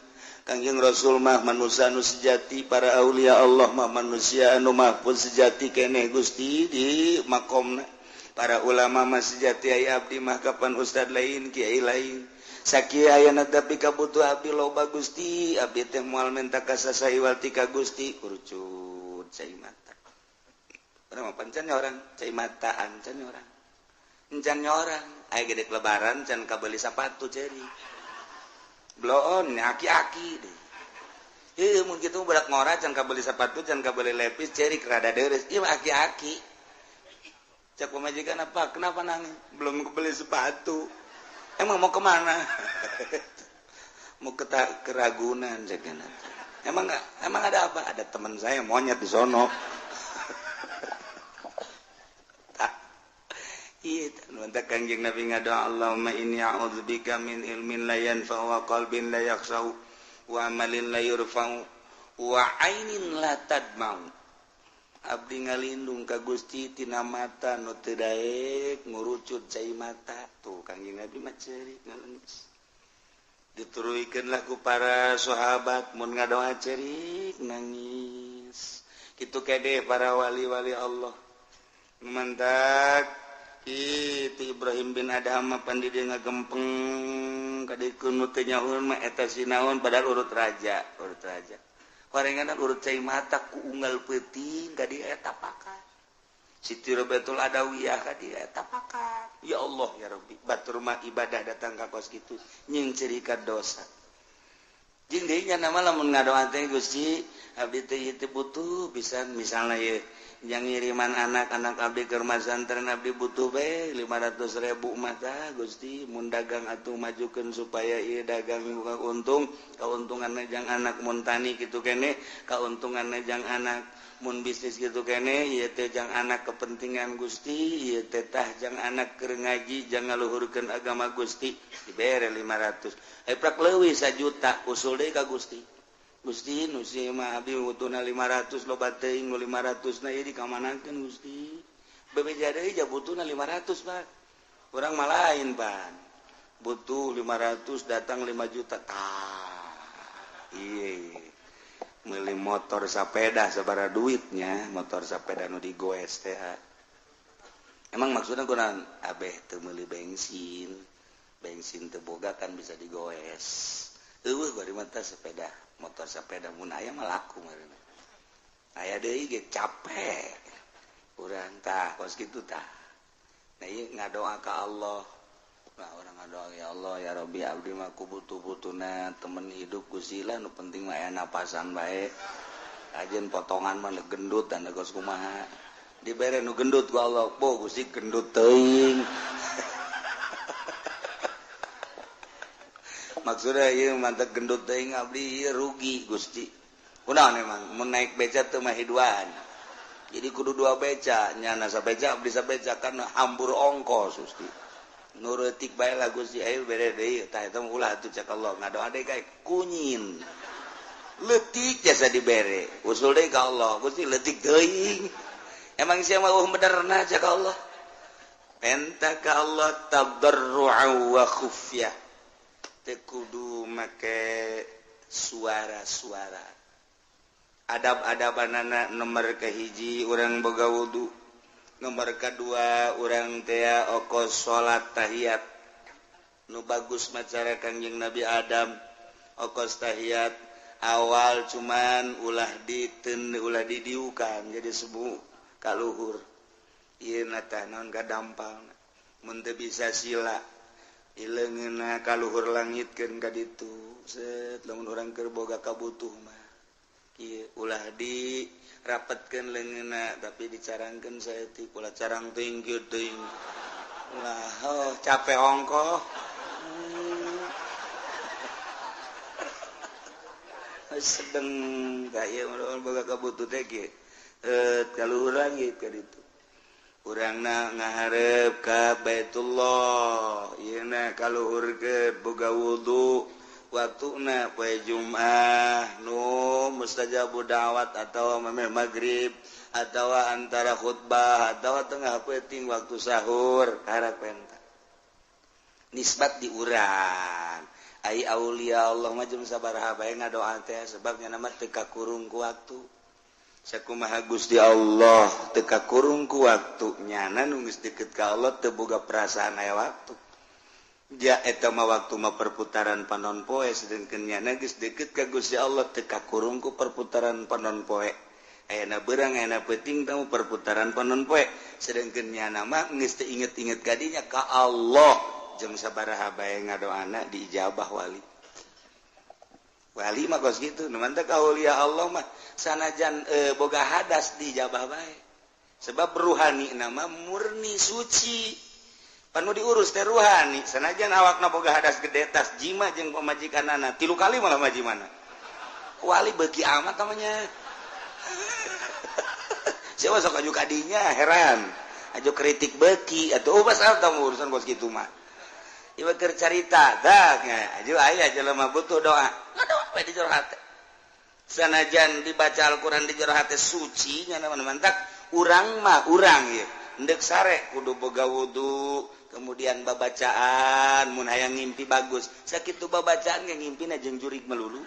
Kangjeng Rasul mah manusia anu sejati, para aulia Allah mah manusia anu mahfuz sejati keneh Gusti di makomna. Para ulama mah sejati aya abdi mah kapan ustad lain kiai lain. Sakieu ayana tapi kabutuh abdi loba Gusti, abdi teh moal menta ka sasa iwal ti ka Gusti kurucut cai mata. Urang mah pancan orang cai mata ancan orang. Encan orang aya gede lebaran can kabeli sapatu ceri. Bloon aki-aki deh. Heuh mun kitu budak ngora can kabeli sapatu can kabeli lepis ceri rada deres. Ieu mah aki-aki. Cak pamajikan apa? Kenapa nangis? Belum kebeli sepatu. Emang mau kemana? Mau ke Ragunan cekna. Emang enggak? Emang ada apa? Ada teman saya monyet di sono. Iya, mantap Kangjeng Nabi ngadoa Allahumma inni a'udzubika min ilmin la yanfa'u wa qalbin la yakhsha'u wa amalin la yurfa'u wa ainin la tadma'u. Abdi ngalindung ka Gusti tina mata nu teu daek ngurucut cai mata. Tuh Kangjeng Nabi mah ceurik ngalengis. Dituruikeun lah ku para sahabat mun ngadoa ceurik nangis. Kitu kede para wali-wali Allah. Mantak itu Ibrahim bin Adham mah pan di dieu ngagempeng kadikeun nu teu nyahoeun mah eta sinaon padahal urut raja, urut raja. Horengan urut cai mata ku unggal peuting ka dieu eta pakan. Siti Robiatul Adawiyah ka dieu eta pakan. Ya Allah ya Rabbi, batur mah ibadah datang ka kos kitu nying cerika dosa. Jeung deui nya nama lamun ngadoa teh Gusti abdi teh ieu teh butuh pisan misalna ieu Yang ngiriman anak-anak abdi ke rumah santren abdi butuh be 500.000 mata Gusti mun dagang atuh majukeun supaya ieu dagang buka untung kauntunganna jang anak mun tani kitu keneh kauntunganna jang anak mun bisnis kitu keneh ieu teh jang anak kepentingan Gusti ieu teh tah jang anak keur ngaji jang ngaluhurkeun agama Gusti dibere 500 prak leuwih 1 juta usul deui ka Gusti. Gusti nu si mah abdi butuhna 500 loba teuing nu 500 na ieu dikamanakeun Gusti. Bebeja deui ja butuhna 500 Pak. Urang mah lain Pak. Butuh 500 datang 5 juta. Tah. Ieu meuli motor sapeda sabaraha duitnya, motor sapeda nu digoes teh. Emang maksudna kunaon? Abeh teu meuli bensin. Bensin teu boga kan bisa digoes. Eueuh bari mah teh sepeda. Motor sepeda mun aya mah laku meureun. Aya deui ge capek. Urang tah kos kitu tah. Nah ieu ngadoa ka Allah. Nah urang ngadoa ya Allah ya Rabbi abdi mah ku butuh-butuhna temen hidup Gusti lah nu penting mah aya napasan bae. Ajeun potongan mah gendut dan kos kumaha. Dibere nu gendut ku Allah, bo Gusti gendut teuing. Maksudnya ieu mantep gendut teuing abdi ieu rugi Gusti. Kunaon emang mun naik beca teu mah hiduan. Jadi kudu dua beca, nyana sabeca abdi sabeca kan hambur ongkos Gusti. Nu reutik bae lah Gusti ayo bere deui tah eta mah ulah atuh cek Allah ngadoa deui kae kunyin. Leutik jasa dibere, usul deui ka Allah Gusti leutik teuing. Emang sia mah eueuh benerna cek Allah. Penta ka Allah tadarru'a wa khufyah. Kudu make suara-suara adab-adabanana nomor kahiji urang boga wudu nomor kadua urang tea okos salat tahiyat nu bagus macara Kangjeng Nabi Adam okos tahiyat awal cuman ulah diten ulah didiukan jadi sebu kaluhur ieu na tah naon kadampalna mun teu bisa sila ileungeunna kaluhur langitkeun ka ditu set lamun urang keur boga kabutuh mah ieu ulah dirapetkeun leungeunna tapi dicarangkeun saeutik ulah carang teuing kieu teuing ulah oh capek ongkoh sedeng ka ieu mun boga kabutuh teh kieu kaluhur langit ka ditu urangna ngaharep ka Baitullah ieuna kaluhur ke boga wudu waktuna poe Jumat nu mustajabu da'wat atawa memeh magrib atawa antara khutbah atawa tengah peuting waktu sahur karak penta nisbat di urang ai aulia Allah mah jeung sabaraha bae ngadoa teh sebabnya nama teu kakurung ku waktu. Sakumaha Gusti Allah teu kakurung ku waktu nyana nu geus deukeut ka Allah teu boga perasaan aya waktu. Ja eta mah waktu mah perputaran panon poe sedengkeun nyana geus deukeut ka Gusti Allah teu kakurung ku perputaran panon poe. Ayana beurang ayana peuting tamu perputaran panon poe sedengkeun nyana mah geus teu inget-inget ka dinya ka Allah jeung sabaraha bae ngadoana diijabah wali. Wali mah kos kitu nu mantep aulia Allah mah sanajan boga hadas dijabah bae sebab ruhani nama murni suci panu diurus teh ruhani sanajan awakna boga hadas gede tas jima jeung pamajikanana 3 kali malah majimana wali beuki amat namanya siapa sok aju kadinya heran aju kritik beuki atuh ubas tamu urusan kos kitu mah ieu keur carita dah aju aya jelema butuh doa ngadoa we di jero hate sanajan dibaca Al-Qur'an di jero hate suci nya mantak urang mah urang ieu endek sare kudu boga wudu kemudian babacaan mun hayang ngimpi bagus sakitu babacaan ge ngimpina jeung jurig melulu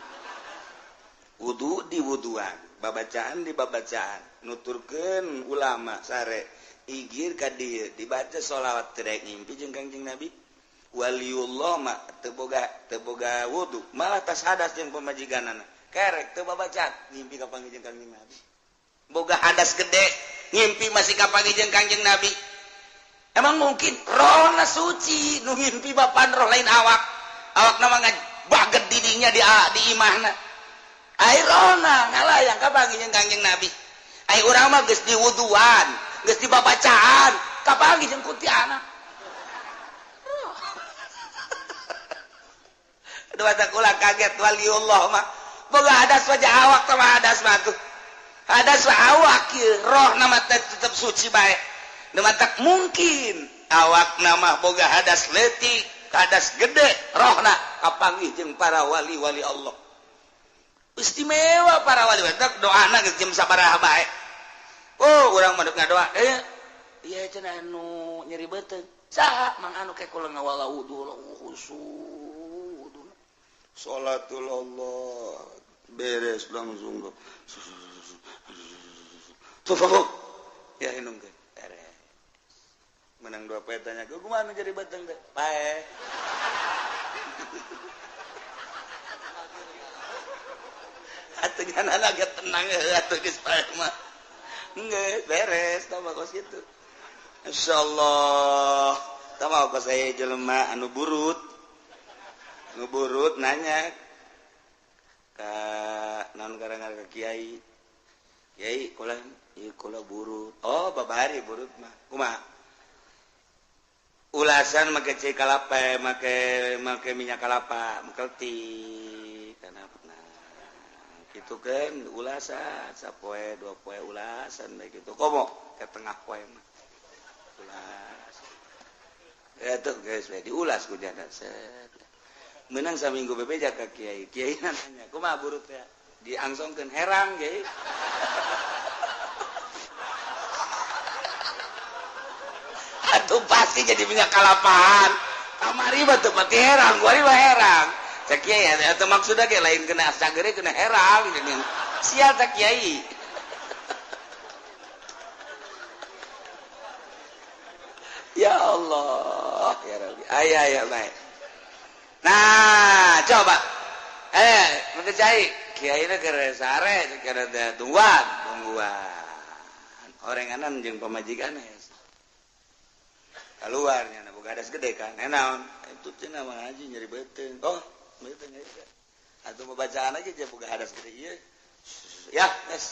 wudu di wuduan babacaan di babacaan nuturkeun ulama sare igir ka dieu dibaca sholawat teu rek ngimpi jeung Kangjeng Nabi waliullah mah teu boga wudu malah tas hadas jeung pamajikanana kerek teu babacaan ngimpi ka panggih jeung Kangjeng Nabi boga hadas gede ngimpi masih ka panggih jeung Kangjeng Nabi emang mungkin rohna suci nu ngimpi bapan roh lain awak awakna mah baget didinya di imahna ai rohna ngalayang ka panggih jeung Kangjeng Nabi. Ai urang mah geus diwuduan, geus dibabacaan, kapanggih jeung kuntilanak. Aduh kula kaget waliullah mah. Boga hadas wajah awak teh hadas mah tuh. Hadas mah awak ieu, rohna mah tetep suci bae. Nu matak mungkin awakna mah boga hadas leutik, hadas gede, rohna kapanggih jeung para wali-wali Allah. Istimewa para wali teh doana geus jam sabaraha bae. Oh, urang mah ngadoa. Ieu cenah anu nyeri beuteung. Saha mang anu ke kula ngawala wudu khusyuk. Salatul Allah beres langsung tuh ya inung ke beres menang dua poe tanya gue kumaha jadi beteng teh pae atuh nyana agak tenang atuh geus pae mah geus beres tah mah kos kitu insyaallah tah mah kos aya jelema anu burut ngeburut nanya ka naon gara-gara ka kiai. Kiai kula ieu kula burut. Oh babari burut mah. Kumaha? Ulasan make cai kalapa, make minyak kalapa, mengkelti kana nah. Kitu kan ulasan sapoe dua poe ulasan bae kitu. Komo ke tengah poe mah. Ulas. Ya tuh geus we diulas ku jana set. Menang saminggu bebeja ka kiai. Kiai nanya, kumaha burut ya? Diangsongkeun herang kiai. Atuh pasti jadi minyak kalapaan. Kamari mah teu pati herang, kuari mah herang. Cek kiai atuh maksudna ge lain kena sagere kena herang geuning. Sial tak kiai. Ya Allah, ya Rabbi. Aya aya bae. Nah, coba. Maka cai, kiai na keur sare, keur tungguan, tungguan. Orenganan jeung pamajikan keluar nya boga hadas gede kan. Naon? Itu cenah mah ngaji nyeri beuteung. Oh, beuteung eta. Atuh bacaan aja je boga hadas gede ieu. Ya, geus.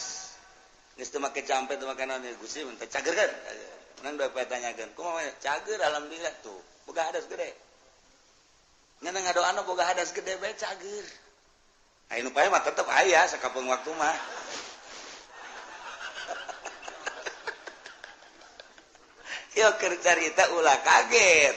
Geus teu make campe teu make naon Gusti mun teh cager kan. Menang dua poe tanyakeun. Kumaha cager alhamdulillah tuh. Boga hadas gede. Ngan ngadoana boga hadas gede bae cager. Aya nu pae mah tetep aya sakapeung waktu mah. Yo keur carita ulah kaget.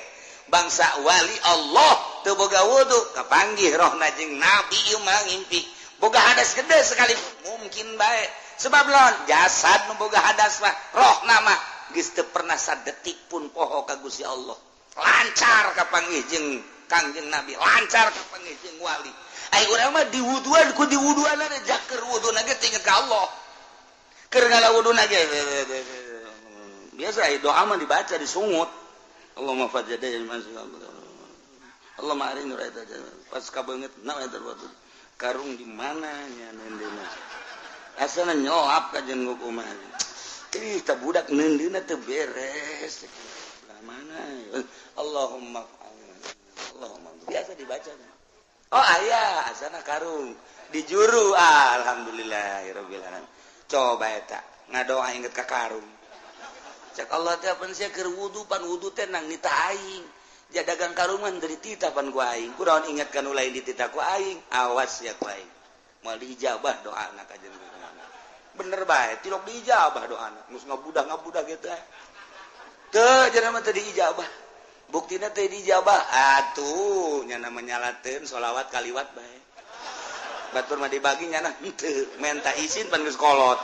Bangsa wali Allah teu boga wudu kapanggih rohna jeung nabi ieu mah ngimpi. Boga hadas gede sekali mungkin bae. Sebab lawan jasad nu boga hadas mah rohna mah geus teu pernah sadetik pun poho ka Gusti Allah. Lancar kapanggih jeung Kangjeng Nabi, lancar kapanggih jeung wali. Ai urang mah diwuduan ku diwuduan jaker wuduna ge inget ka Allah. Keur ngala wuduna ge biasa doa mah dibaca disungut. Allahumma fajjada Allahumma arini raita pas kabeungeut na eta karung di mana nya neundeuna. Asana nyolap ka jeung kumaha. Ih tah budak neundeuna teu beres. Belah mana? Allahumma Allahumma biasa dibaca. Oh aya asana karung dijuru alhamdulillahirabbil alamin. Coba eta ngadoa inget ka karung. Cek Allah teh pan sia keur wudu pan wudu teh nang nita aing. Ja dagang karungan dari tita pan ku aing. Kunaon inget ka nu lain di tita ku aing. Awas ya ku aing. Moal diijabah doana ka jeung bener bae tilok diijabah doana. Geus ngabudah-ngabudah kitu teh. Teu cenah mah teu diijabah. Buktina teh dijabah atuh nyana menyalateun sholawat kaliwat bae. Batur mah dibagi nyana henteu menta izin pan geus kolot.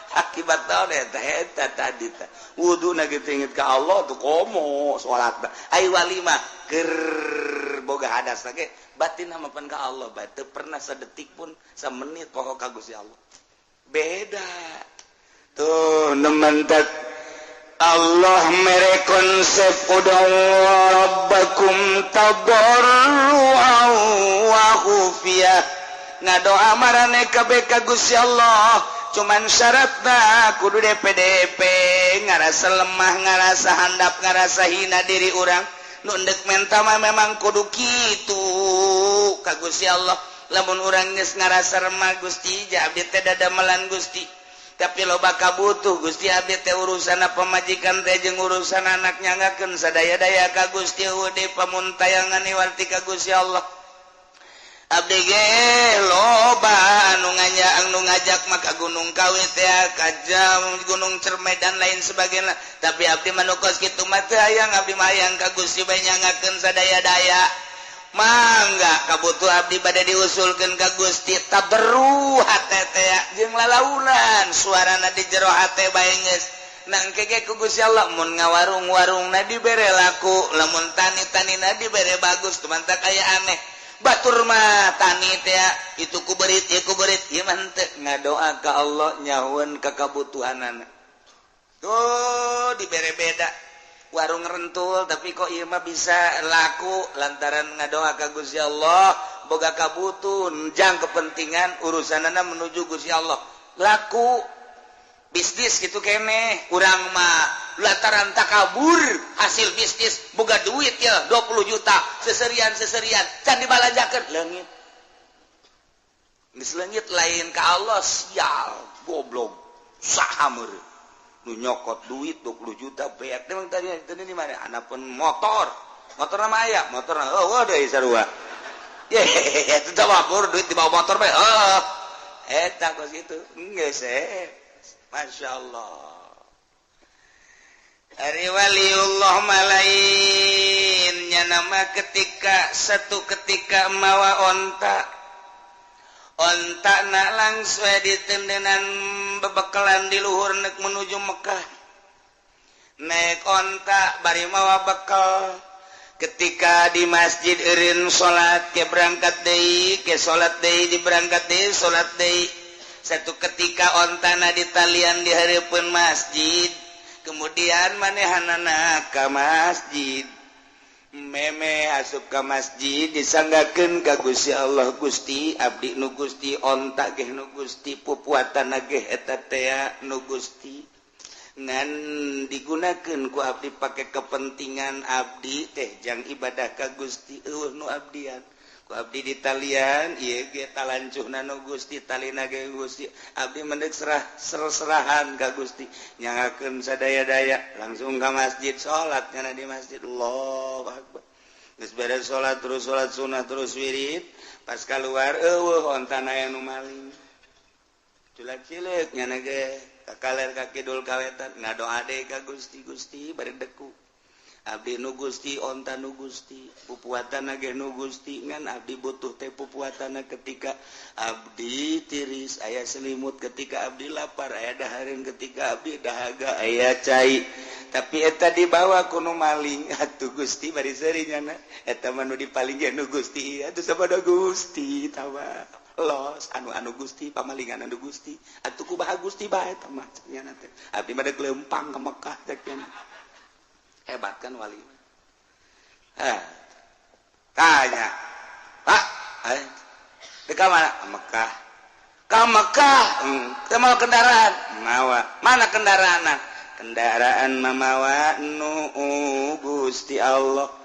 Akibat naon eta eta tadi teh wuduna ge inget ka Allah tuh komo salat ai wali mah keur boga hadas ge batin mah pan ka Allah bae teu pernah sadetik pun samenit poho ka Gusti Allah. Beda. Tuh nementet Allah mere konsep ud'u rabbakum tadarruan wa khufiyah. Ngadoa marane kabeh ka Gusti Allah, cuman syaratna kudu DPDP, ngarasa lemah, ngarasa handap, ngarasa hina diri urang. Nu endek menta mah memang kudu kitu ka Gusti Allah. Lamun urang geus ngarasa remah, Gusti, ja abdi teh dadamelan Gusti, tapi loba kabutuh Gusti, abdi teh urusan pamajikan teh jeung urusan anak, nyanggakeun sadaya-daya ka Gusti, eueuh deui pamuntayangan iwarti ka Gusti Allah. Abdi ge loba anu nganya, anu ngajak maka Gunung Kawi teh, ka jam Gunung Cerme dan lain sebagainya, tapi abdi mah nu kos kitu mah teu hayang. Abdi mah hayang ka Gusti bae, nyanggakeun sadaya-daya. Mangga kabutuh abdi bade diusulkeun ka Gusti. Tabarru hate teh jeung lalaunan suarana di jero hate bae geus nangke ge ku Gusti Allah. Mun ngawarung-warungna dibere laku, lamun tani-tanina dibere bagus. Tumantak aya aneh, batur mah tani teh itu ku berit ieu ku berit, ieu mah henteu, ngadoa ka Allah nyahueun ka kabutuhanana tuh dibere beda. Warung rentul, tapi kok ieu mah bisa laku lantaran ngadoa ka Gusti Allah, boga kabutuh jang kepentingan urusanana menuju Gusti Allah, laku bisnis gitu kene. Urang mah lantaran takabur, hasil bisnis boga duit ya 20 juta, seserian seserian can dibalanjakeun, leungit. Geus leungit lain ka Allah. Sial, goblok, saha meureun nu nyokot duit 20 juta beak? Emang tadi tadi di mana anak pun motor, motor nama aya motor, oh deui sarua ye itu mabur duit di bawah motor bae. Oh, eta kos kitu geus eh. Masya Allah. Ari waliullah malainnya nama ketika satu ketika mawa onta, onta nak langsung ditendenan bebekalan di luhur nek menuju Mekah, naik onta bari mawa bekal. Ketika di masjid eureun salat, ke berangkat deui, ke salat deui, di berangkat deui, salat deui. Satu ketika ontana ditalian di hareupeun masjid, kemudian manehanana ka masjid, meme asup ka masjid, disanggakeun ka Gusti Allah, "Gusti, abdi nu Gusti, onta ge nu Gusti, pupuatan ge eta tea nu Gusti, ngan digunakeun ku abdi pake kepentingan abdi teh jang ibadah ka Gusti. Eueuh nu abdian ku abdi ditalian ieu ge, talancuhna nu Gusti, talina ge Gusti. Abdi mendek serah serahan ka Gusti, nyanggakeun sadaya-daya." Langsung ka masjid, salat nyana di masjid, Allahu akbar. Geus beres salat, terus salat sunah, terus wirid. Pas keluar, eueuh ontana, aya nu maling. Culak cileuk nyana ge ka kaler, ka kidul, ka wetan, ngadoa deui ka Gusti. "Gusti," bari deku, "abdi nu Gusti, onta nu Gusti, pupuatan ge nu Gusti, ngan abdi butuh teh pupuatan ketika abdi tiris aya selimut, ketika abdi lapar aya dahareun, ketika abdi dahaga aya cai, tapi eta dibawa ku nu maling atuh Gusti." Bari seuri nyana, "Eta mah nu dipaling ge nu Gusti atuh, sabada Gusti tawa los anu anu Gusti, pamalingan anu Gusti atuh, kumaha Gusti bae eta mah?" Nyana teh, "Abdi mah deuk leumpang ka Mekah," cek nyana. Hebat kan wali? Eh, tanya, "Pak, eh, di mana?" "Mekah." "Ka Mekah? Mau kendaraan?" "Mawa." "Mana kendaraan?" "Kendaraan mamawa nu Gusti Allah.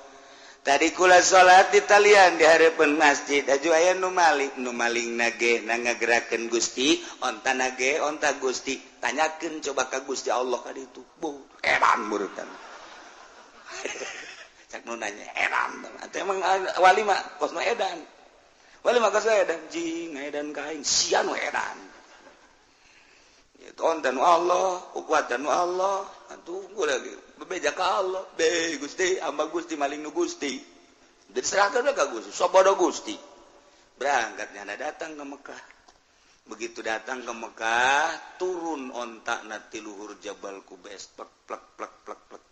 Tadi kula salat di talian di hareupeun masjid, aju aya nu maling, nu maling nage na ngagerakeun Gusti, onta nage onta Gusti. Tanyakeun coba ka Gusti Allah ka ditu." Bu, edan murutan. Cak nu nanya edan. Atuh emang wali mah kos nu edan. Wali mah kos edan, jing edan ka aing, sia nu edan. Itu onta nu Allah, kuatan nu Allah. Atuh gua lagi bebeja ka Allah. "Be Gusti, hamba Gusti, maling nu Gusti." Diserahkan ka Gusti, sabodo Gusti. Berangkat nyana datang ke Mekah. Begitu datang ke Mekah, turun onta na ti luhur Jabal Kubes, plek plek plek plek plek.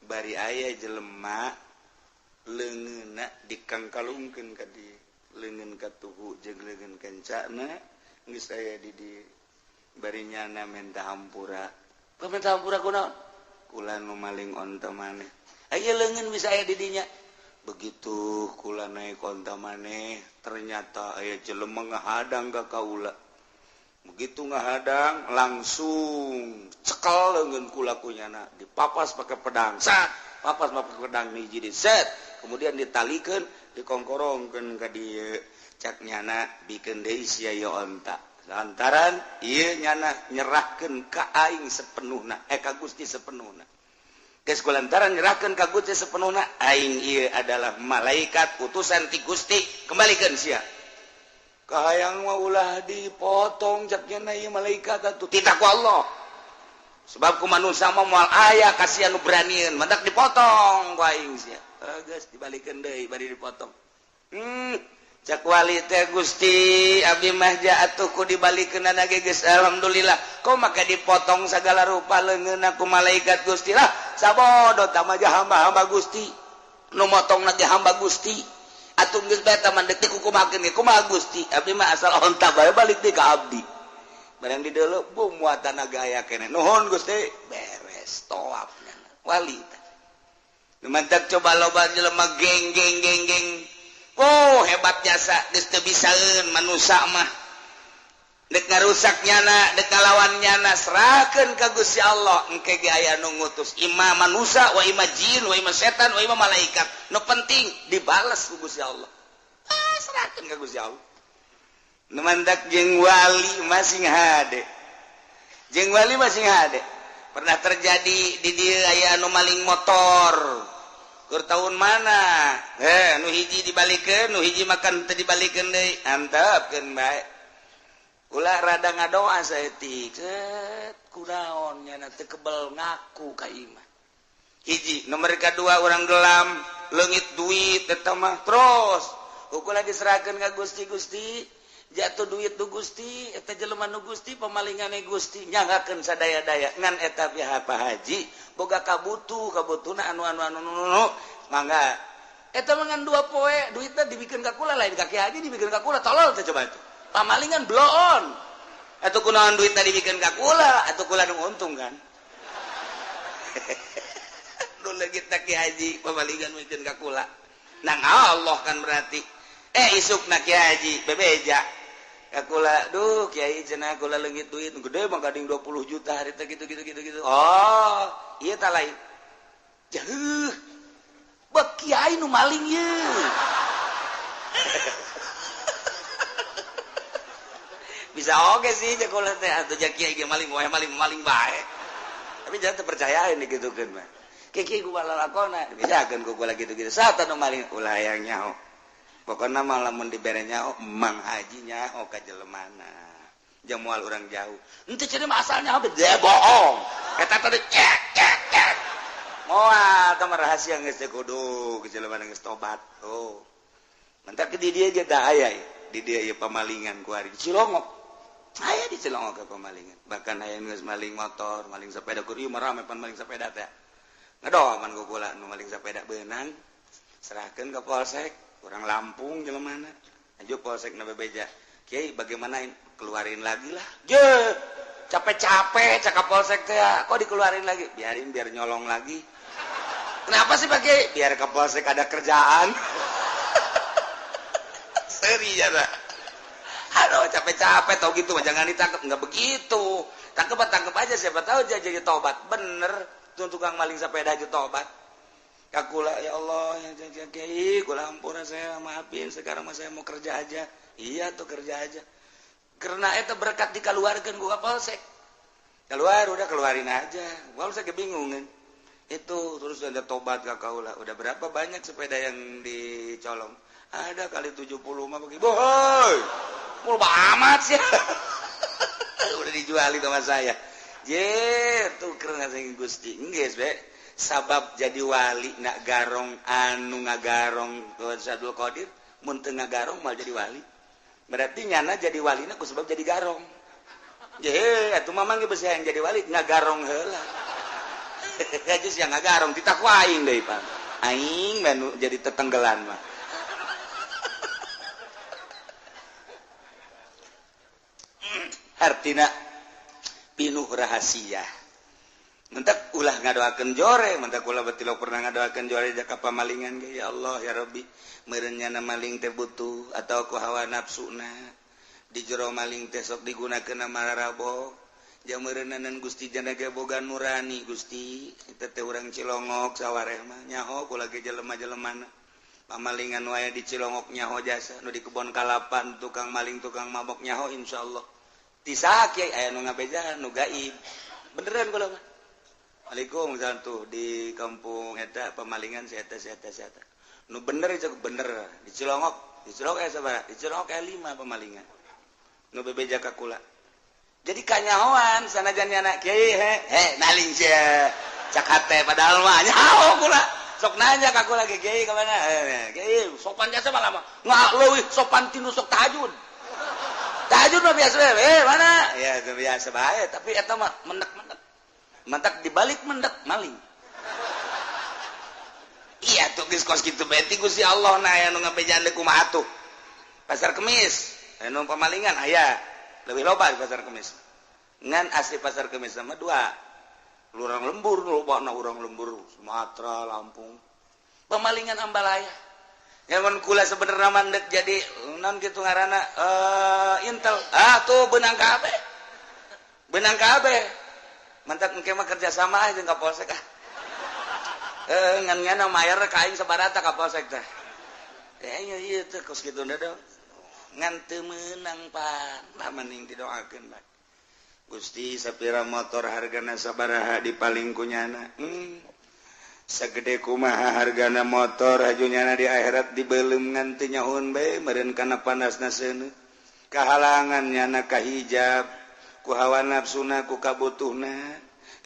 Bari aya jelema leungeunna dikangkalungkeun ka di leungeun katuhu jeung leungeun kencana geus aya di di. Bari nyana minta hampura. "Minta hampura kunaon?" "Kula nu maling onta maneh. Aya leungeun bisa aya di dinya. Begitu kula naik onta maneh, ternyata aya jelema ngahadang ka kaula. Begitu ngahadang, langsung cekel leungeun kula ku nyana, dipapas pakai pedang, sat, papas pakai pedang hiji di set, kemudian ditalikeun, dikongkorongkeun ka dieu. Cak nyana bikeun deui sia ieu onta. Lantaran ieu nyana nyerahkeun ka aing sepenuhna, ka Gusti sepenuhna. Geus kulantaran nyerahkeun ka Gusti sepenuhna, aing ieu adalah malaikat utusan ti Gusti, kembalikeun sia. Kahayang mah ulah dipotong cak nyana ieu malaikat atuh titah ku Allah. Sebab ku manusia mah moal aya kasihan nu beranieun, mantak dipotong ku aing sia. Geus dibalikeun deui bari dipotong. Cak wali teh Gusti abdi mah atuh ku dibalikeunana ge geus alhamdulillah. Kok maka dipotong sagala rupa leungeunna ku malaikat Gusti lah. Sabodo tah mah hamba-hamba Gusti. Nu motongna ge hamba Gusti. Atuh geus bae tah mah deuk dikukumakeun ge kumaha Gusti. Abdi mah asal onta bae balik deui ka abdi. Barang di deuleu bum muatana gaya keneh. Nuhun Gusti, beres tawaf wali teh. Nu mantak coba loba jelema geng geng geng geng. Oh hebat jasa geus teu bisaeun manusa mah dek ngarusak nyana dek ngalawan nyana serahkeun ka Gusti Allah engke ge aya nu ngutus ima manusa wa ima jin wa ima setan wa ima malaikat nu penting dibales ku Gusti Allah. Ah serahkeun ka Gusti Allah. Nu mantak jeung wali masing hade. Jeung wali masing hade. Pernah terjadi di dieu aya anu maling motor. Keur tahun mana? Nu hiji dibalikeun, nu hiji makan teu dibalikeun deui. Antepkeun bae. Ulah rada ngadoa saeutik. Set kunaon nyana teu kebel ngaku ka imah. Hiji, nomor kadua urang gelam, leungit duit eta mah terus. Ukur diserahkeun ka Gusti Gusti, jatuh duit nu Gusti, eta jelema nu Gusti, pamalingane Gusti, nyanggakeun sadaya-daya ngan eta pihak Pak Haji boga kabutuh, kabutuhna anu anu anu anu mangga. Eta mah ngan 2 poe duitna dibikeun ka kula lain ka Ki Haji dibikeun ka kula tolol teh coba itu. Pamalingan bloon. Atuh kunaon duitna dibikeun ka kula, atuh kula nu untung kan. Nu leungit Ki Haji pamalingan mikeun ka kula. Nang Allah kan berarti. Isukna Ki Haji bebeja. Kula duh kiai cenah kula leungit duit gede mah gading 20 juta hari teh gitu gitu gitu gitu. Oh, ieu tah lain. Jauh. Bek kiai nu maling ieu. Bisa oge sih jeung kula teh atuh ja kiai ge maling wae maling maling bae. Tapi jangan terpercayain digitukeun mah. Kiai ku lalakona dibejakeun ku kula gitu-gitu. Saat anu maling ulah hayang nyaho. Pokokna mah lamun dibere nyaho Mang Haji nyaho ka jelemana. Jeung moal urang jauh. Henteu cenah mah asalnya habis dia bohong. Eta tadi cek cek cek. Moal tah mah rahasia geus teh kudu ke jelemana geus tobat. Oh. Mantak di dieu ge tah aya di dieu ieu pamalingan ku ari di Cilongok. Aya di Cilongok ke pamalingan. Bahkan aya geus maling motor, maling sepeda kur ieu mah rame pan maling sepeda teh. Ngadoman ku kula nu maling sepeda beunang. Serahkeun ka polsek. Orang Lampung jelemana aju polsek na bebeja kiai bagaimana keluarin lagi lah je capek-capek cakap polsek teh kok dikeluarin lagi biarin biar nyolong lagi kenapa sih Pak Kiai biar ke polsek ada kerjaan. Seri ya nah. Aduh capek-capek tau gitu jangan ditangkap nggak begitu tangkep aja siapa tahu aja jadi tobat bener tuh tukang maling sepeda aja tobat. Kakula ya Allah ya kiai kula ampura saya maafin sekarang mah saya mau kerja aja. Iya tuh kerja aja. Karena eta berkat dikeluarkeun ku polsek. Keluar udah keluarin aja. Polsek kebingungan. Itu terus ada tobat ka kaula. Udah berapa banyak sepeda yang dicolong? Ada kali 70 mah bagi. Boy. Mul amat sih. Udah dijualin sama saya. Je tuh karena sing Gusti. Geus be. Sabab jadi wali nak garong anu ngagarong Abdul Qadir mun teu ngagarong mal jadi wali berarti nyana jadi walina ku sebab jadi garong je atuh mamang ge beusi hayang jadi wali ngagarong heula geus yang ngagarong titah ku aing deui pan aing mah jadi tetenggelan mah. Artina pinuh rahasia. Mentak ulah ngadoakeun jore, mentak ulah betilok pernah ngadoakeun jore jaka pamalingan ge ya Allah ya Rabbi, meureun nyana maling teh butuh atau ku hawa nafsuna. Di jero maling teh sok digunakeun mararabo. Jeung meureunnanan Gusti jana ge boga nurani Gusti, eta teh urang Cilongok sawareh mah nyaho kula ge jelema-jelemana. Pamalingan wae di Cilongok nyaho jasa, nu di kebon kalapan tukang maling tukang mabok nyaho insyaallah. Ti saha kiai aya nu ngabejaan nu gaib. Beneran kula mah. Waalaikumsalam tuh di kampung eta pemalingan si eta si eta si eta. Nu bener cukup bener di Cilongok aya sabaraha? Di Cilongok aya 5 pemalingan. Nu bebeja ka kula. Jadi kanyahoan sanajan nyana kiai he maling sia. Cak hate padahal mah nyaho kula. Sok nanya ka kula ge kiai ka mana? Kiai sopan jasa malah mah. Nggak leuwih sopan tinu sok tahajud. Tahajud mah biasa mana? Ya itu biasa bae, tapi eta mah mendak-mendak. Mentak dibalik mendak maling. Iya tuh geus kos kitu bae ti Gusti Allah na aya nu ngabejaan deui kumaha atuh. Pasar Kemis, aya nu pamalingan aya. Leuwih loba di Pasar Kemis. Ngan asli Pasar Kemis sama dua. Urang lembur lobana urang lembur Sumatera, Lampung. Pemalingan ambalaya. Nyamun kula sebenarnya mandek jadi non kitu ngaranna Intel. Ah tuh benang kabeh. Benang kabeh. Mantak engke mah kerja sama aja jeung ka polsek ah. Ngan ngana mayar ka aing sabarata ka polsek teh. Ieu ieu teh kos kitu da ngan teu meunang pan. Lah mending didoakeun bae. Gusti sapira motor hargana sabaraha dipaling ku nyana. Sagede kumaha hargana motor haju nyana di akhirat dibeuleum ngan teu nyahoeun bae meureun kana panasna seuneu. Kahalangan nyana ka hijab, ku hawa nafsuna, ku kabutuhna,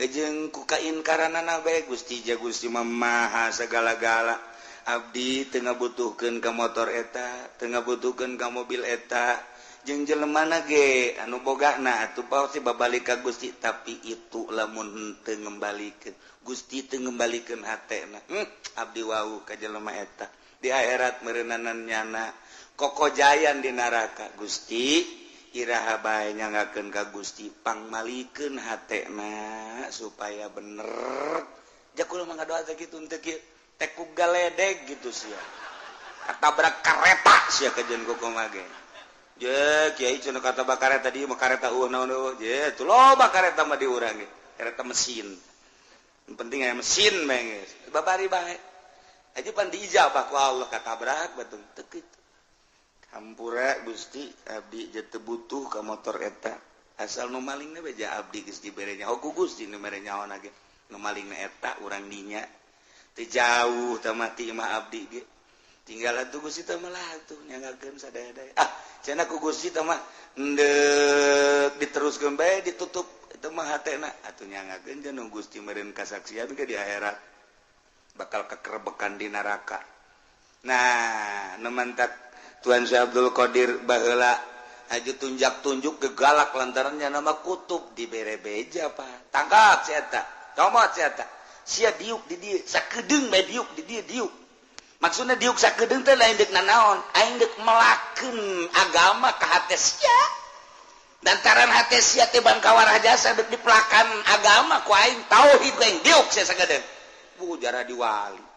jeung ku kainkaranana bae Gusti ja Gusti mah maha sagala-gala. Abdi teu ngabutuhkeun ka motor eta, teu ngabutuhkeun ka mobil eta. Jeung jelemana ge anu bogana atuh pasti babalik ka Gusti, tapi itu lamun henteu ngembalikeun Gusti teu ngembalikeun hatena. Abdi wau ka jelema eta di akhirat meureunanan nyana kokojayan di neraka. Gusti iraha bae nyangakeun ka Gusti pangmalikeun hatena supaya bener. Ja kula mah ngadoa teh kitu henteu kieu teh ku galedeg gitu sia katabrak kareta sia kajeun kumaha ge. Je kiai cenah kata bakareta di mah kareta eueuh naon eueuh. Je tu loba kareta mah di urang ge. Kareta mesin. Yang penting aya mesin bae geus. Babari bae. Aja pan diijabah ku Allah katabrak batung teu kitu. Hampura Gusti abdi je teu butuh ka motor eta. Asal nu malingna bae ja abdi geus dibere nyaho ku Gusti nu mere nyaho ge. Nu malingna eta urang dinya. Teu jauh tah mati mah abdi ge. Tinggal atuh Gusti teh mah atuh nyangakeun sadaya-daya. Ah cenah ku Gusti teh mah endek diteruskeun bae ditutup itu mah hatena atuh nyangakeun cenah Gusti meureun kasaksian ke di akhirat bakal kekerebekan di neraka. Nah, nu mantak Tuan Syekh Abdul Qadir baheula haju tunjak-tunjuk gegalak lantaran nya nama kutub dibere beja pa. Tangkap si eta, comot si eta. Sia diuk di dieu, sakedeung bae diuk di dieu diuk. Maksudnya diuk sakedeung teh lain deuk nanaon, aing deuk melakeun agama ka hate sia. Lantaran hate sia teh bangkawarah jasa deuk dipelakan agama ku aing tauhid aing diuk sia sakedeung. Bu jarah diwali.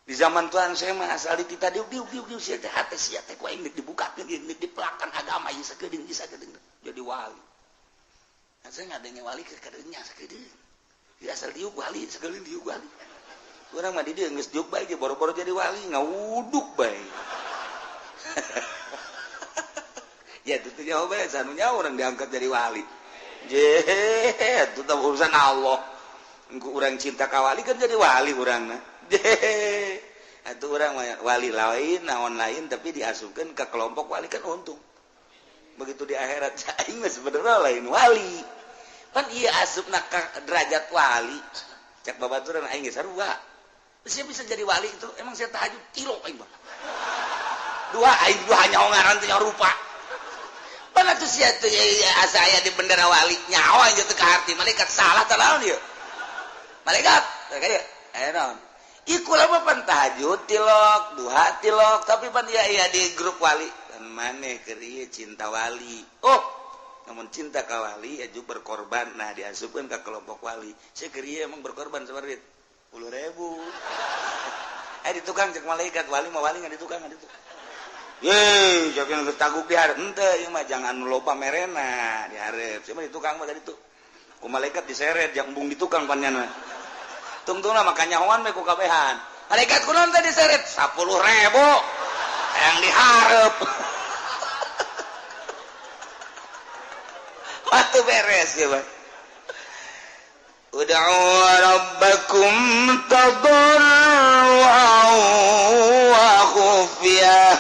Di zaman Tuhan saya mah asal ditita diuk diuk diuk diuk sia teh hate sia teh ku aing deuk dibukakeun deuk dipelakan agama ieu sakedeung ieu sakedeung jadi wali. Nah, saya ngadenge wali ke kadeunya sakedeung. Di asal diuk wali sakedeung diuk wali. Urang mah di dieu geus diuk bae ge boro-boro jadi wali ngawuduk bae. Ya itu teh nyaho bae sanunya urang diangkat jadi wali. Je itu teh urusan Allah. Engku urang cinta ka wali kan jadi wali urangna. Je atuh urang wali lain naon lain tapi diasupkeun ka kelompok wali kan untung. Begitu di akhirat aing mah sebenarnya lain wali. Pan ieu asupna ka derajat wali. Cek babaturan aing ge sarua. Saya bisa jadi wali itu emang saya tahajud kilo aing mah. Dua aing dua nyaho ngaran teh nyaho rupa. Pan atuh sia teh asa aya di bendera wali nyaho aing teh ka arti malaikat salah teh naon ieu. Malaikat kaya aya naon. Ieu kula mah pan tahajud tilok, duha tilok, tapi pan ieu aya di grup wali. Dan maneh keur ieu cinta wali. Oh, namun cinta ka wali aju berkorban. Nah diasupkeun ka kelompok wali. Saya keur ieu emang berkorban sabar duit. 10.000. Di tukang cek malaikat wali mah wali nggak di tukang nggak di tukang. Ye, jangan taguk di hareup henteu ieu mah jangan loba merena di hareup. Sia mah di tukang mah tadi tuh. Ku malaikat diseret jang embung di tukang panjana. Tungtungna mah kanyahoan we ku kabehan. Malaikat kunaon teh diseret 10.000 yang diharap. Waktu beres ya, Pak. Ud'u rabbakum tadarru'an wa khufyah.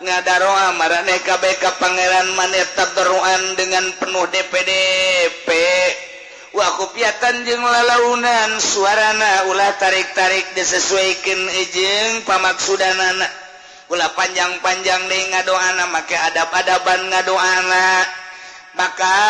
Ngadaroa marane kabeh ka pangeran maneh tadarruan dengan penuh DPDP. Wa khufyatan jeung lalaunan suarana ulah tarik-tarik disesuaikeun jeung pamaksudanana. Ulah panjang-panjang deui ngadoana make adab-adaban ngadoana. Maka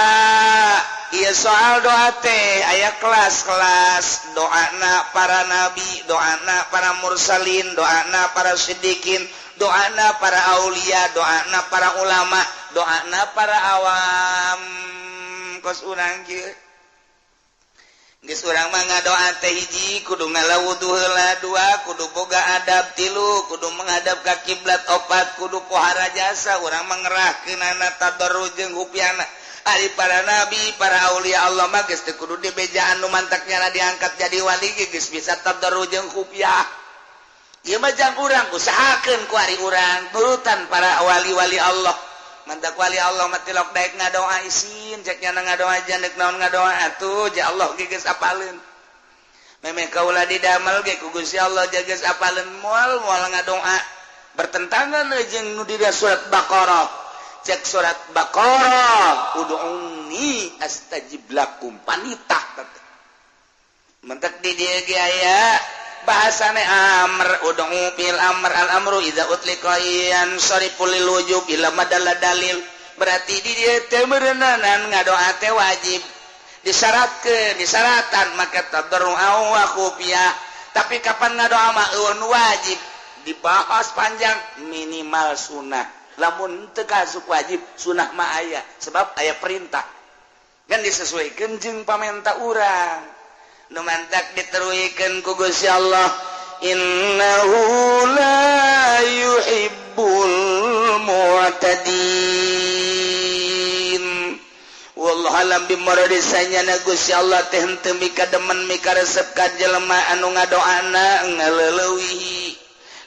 ieu soal doa teh aya kelas-kelas doana para nabi, doana para mursalin, doana para siddiqin, doana para aulia, doana para ulama, doana para awam. Kos urang kieu geus urang mah ngadoa teh hiji kudu ngalawudu heula, dua kudu boga adab, tilu kudu menghadap ka kiblat, opat kudu pohara jasa. Urang mah ngerahkeunana tadarru jeung hupiana. Ari para nabi, para aulia Allah mah geus teu kudu dibejaan nu mantaknya diangkat jadi wali ge geus bisa tadarru jeung hupiah. Ieu mah jang urang usahakeun ku ari urang nurutan para wali-wali Allah. Mantak wali Allah mah tilok daek ngadoa isin cek nyana ngadoa jandek naon ngadoa atuh ja Allah ge geus apaleun. Memeh kaula didamel ge ku Gusti Allah ja geus apaleun moal moal ngadoa bertentangan jeung nu di surat Baqarah. Cek surat Baqarah ud'uni astajib lakum panitah. Mantak di dieu ge aya bahasane amr ud'u bil amr al amru idza utliqa yansarifu lil wujub ila madalla dalil. Berarti di dieu teh meureunanan ngadoa teh wajib disyaratkeun disaratan maka tadarru wa khufiyah. Tapi kapan ngadoa mah eueun wajib dibahas panjang minimal sunah. Lamun teu kasup wajib sunah mah aya sebab aya perintah kan disesuaikeun jeung pamenta urang. Nu mantak diteruikeun ku Gusti Allah innahu la yuhibbul mu'tadin. Wallahu alam bimuradi sanyana Gusti Allah teh henteu mika demen mika resep ka jelema anu ngadoana ngaleuweuhi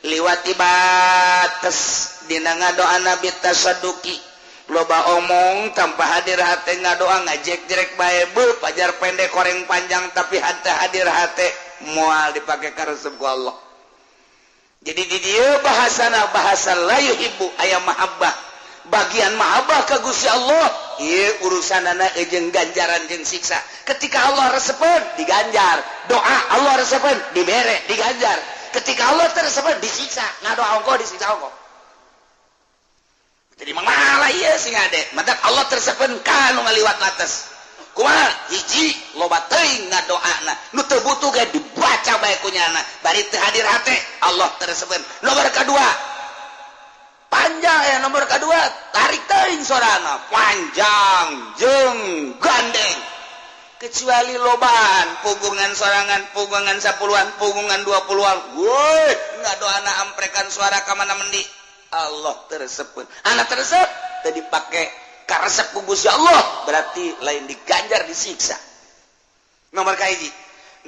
liwati bates dina ngadoana bitasadduqi. Loba omong tanpa hadir hate ngadoa ngajek-jerek bae beuh pajar pendek koreng panjang tapi hate hadir hate moal dipake karesep ku Allah. Jadi di dieu bahasana bahasa la yuhibbu aya mahabbah. Bagian mahabbah ka Gusti Allah ieu urusanana jeung ganjaran jeung siksa. Ketika Allah resepeun diganjar, doa Allah resepeun dibere diganjar. Ketika Allah teu resepeun disiksa, ngadoa ongkoh disiksa ongkoh. Jadi malah ieu sing ade, mantak Allah tersepen ka nu ngaliwat batas. Kumaha? Hiji loba teuing ngadoana, nu teu butuh ge dibaca bae ku nyana, bari teu hadir hate, Allah tersepen. Nomor kadua, panjang ya nomor kadua, tarik teuing sorana, panjang jeung gandeng. Kecuali lobaan, pugungan sorangan, pugungan 10-an, pugungan 20-an. Woi, ngadoana amprekan suara ka mana mendi. Allah tersebut anak tersebut tadi pakai karesep ku Gusti Allah berarti lain diganjar disiksa. Nomor kahiji,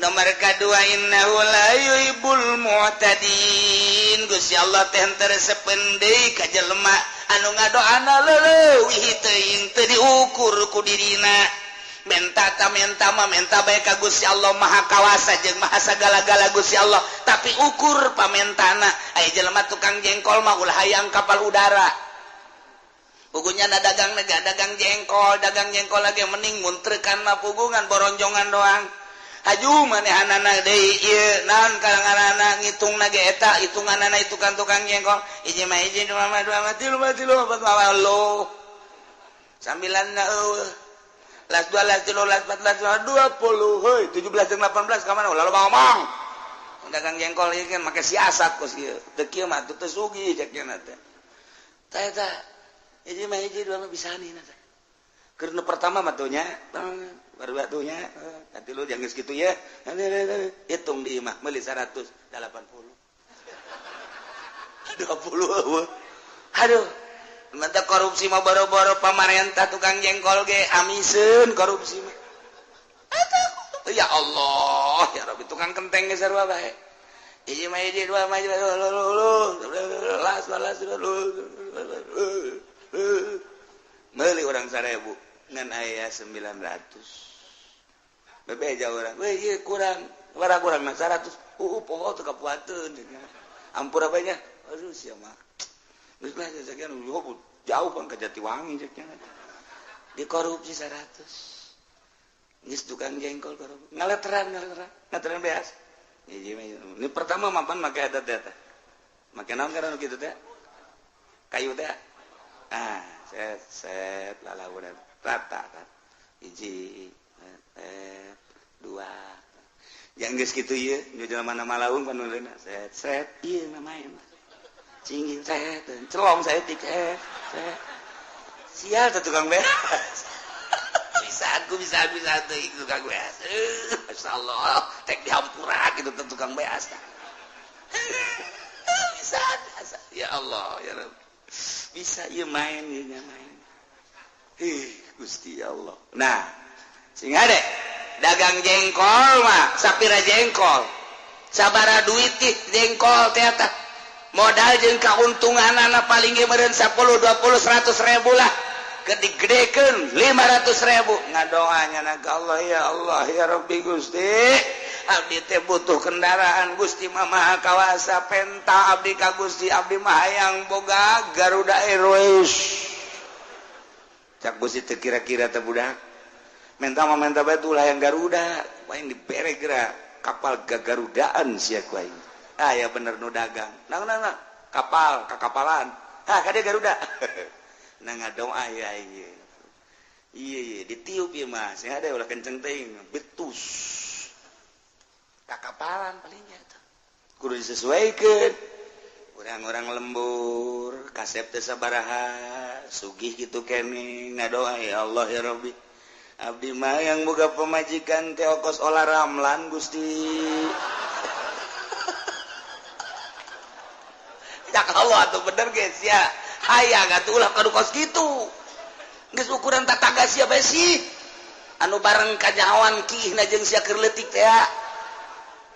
nomor kadua innahu la yuhibbul mu'tadin. Gusti Allah teh teresepeun deui ka jelema anu ngadoana leuwih teuing teu diukur ku dirina. Menta ta menta mah menta bae ka Gusti Allah Maha Kawasa jeung Maha sagala-gala Gusti Allah, tapi ukur pamentana. Aya jelema tukang jengkol mah ulah hayang kapal udara. Pugunya na dagang nega dagang jengkol lagi mending muntrekan mah pugungan boronjongan doang. Haju manehanana deui ieu naon kalanganana ngitungna ge eta hitunganana itu kan tukang jengkol. Hiji mah hiji dua mah dua mah tilu mah tilu opat mah walu. Sambilan na eueuh. Las 2, las 3, las 4, las 5, 20, hoi, 17 jeung 18 ka mana? Ulah loba ngomong. Dagang jengkol ieu kan make siasat kos ieu. Teu kieu mah teu sugih cek nya teh. Tah eta. Hiji mah hiji dua mah bisaan ieu teh. Keur nu pertama mah tuh nya, baru batunya, nanti lu jangan geus kitu ya. Hitung di imah meuli 180. 20 eueuh. Aduh. Mantap korupsi mah boro-boro pamarentah tukang jengkol ge amiseun korupsi mah. Aduh, ya Allah, ya Rabbi tukang kenteng ge sarua bae. Hiji mah hiji, dua mah lu las las meuli urang 1000 ngan aya 900. Bebeja urang, "Weh, ieu kurang, warah kurang mah 100." Poho teu kapuateun. Ampura bae nya. Aduh sia mah. Geus lah sakian jauh bang ke Jatiwangi cek nya. Dikorupsi 100. Geus tukang jengkol korupsi. Ngaleteran ngaleteran beas. Ini pertama mapan make eta teh. Make naon karena kitu teh? Kayu teh. Ah, set set lalaunan rata kan. Hiji, dua. Yang geus kitu ieu, nu jelema malaung panuleuna set set ieu mah main. Cingin set, celong saeutik set set. Sial teh tukang beas. Bisa aku bisa teh tukang beas. Masyaallah, tek dihampura kitu teh tukang beas. Bisa, ya Allah, ya Rabb. Bisa ieu main ieu nya main. Ih, Gusti Allah. Nah, sing ade dagang jengkol mah sapira jengkol. Sabara duit jengkol teh eta. Modal jeung kauntunganana paling ge meureun 10, 20, 100 ribu lah. Gede-gedekeun 500 ribu. Ngadoanya na ka Allah, ya Allah, ya Rabbi Gusti. Abdi teh butuh kendaraan Gusti mah maha kawasa penta abdi ka Gusti abdi mah hayang boga Garuda Airways. Cak Gusti teu kira-kira teh budak. Menta mah menta bae ulah hayang Garuda, aing dibere geura kapal gagarudaan sia ku aing. Ah ya bener nu dagang. Nang nang kapal kakapalan. Ah kade Garuda. Nah ngadoa ya ieu. Ieu ieu ditiup ieu mah, sing ada ulah kenceng teuing, betus. Kakapalan palingnya tuh. Kudu disesuaikan. Orang-orang lembur, kasep teh sabaraha, sugih kitu keneh ngadoa ya Allah ya Rabbi. Abdi mah yang boga pemajikan teh okos olah ramlan Gusti. Cak Allah atuh bener geus ya. Hayang atuh ulah kadu kos kitu. Geus ukuran tataga sia bae sih. Anu bareng kanyahoan kiihna jeung sia keur leutik teh.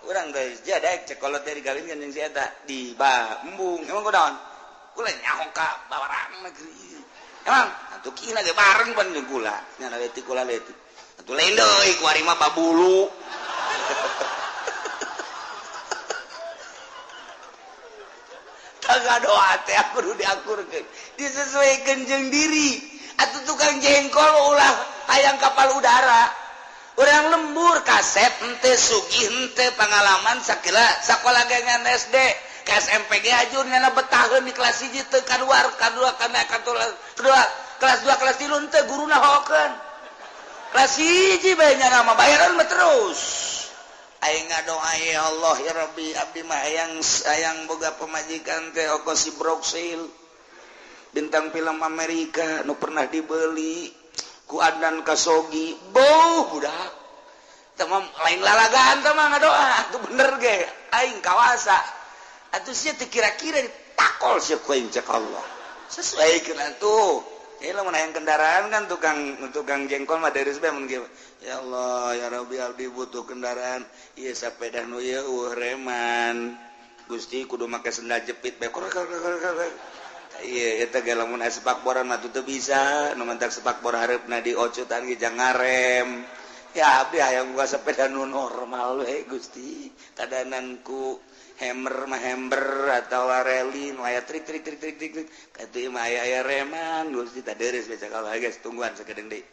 Urang teh sia daek cek kolot teh digawinkeun jeung si eta di embung. Emang kunaon? Kula nyaho ka bawarang negeri. Emang atuh kiihna ge bareng pan jeung kula. Nya leutik kula leutik. Atuh lain deui ku ari mah babulu. Doa teh kudu diakurkeun, disesuaikan jeung diri. Atuh tukang jengkol ulah hayang kapal udara. Urang lembur kasep henteu sugih henteu pengalaman sakila sakola ge ngan SD ka SMP ge ajur nyana betaheun di kelas 1 teu kaluar kadua kana kedua kelas 2 kelas 3 henteu guruna hokeun. Kelas 1 bae nyana mah bayaran mah terus. Aing ngadoa ya Allah ya Rabbi abdi mah hayang boga pemajikan teh oko si Broksil bintang film Amerika nu pernah dibeli ku Adnan Kasogi beuh budak teh mah lain lalagaan teh mah ngadoa atuh bener ge aing kawasa atuh sia teh kira-kira ditakol sia ku aing cek Allah sesuaikeun atuh. Ini lamun hayang kendaraan kan tukang jengkol mah deres bae mun kieu. Ya Allah ya Rabbi abdi butuh kendaraan ieu sapeda nu ieu eueuh reman. Gusti kudu make sendal jepit bae. Ieu eta ge lamun aya sepakboran mah teu bisa, nu mantak sepakbor hareupna diocutan ge jang ngarem. Ya abdi hayang boga sepeda nu normal we Gusti. Kadanan ku hammer mah hammer atawa reli nu aya trik trik trik trik trik katuh mah aya aya reman Gusti tah deres bae cakal guys tungguan sakedeung deui.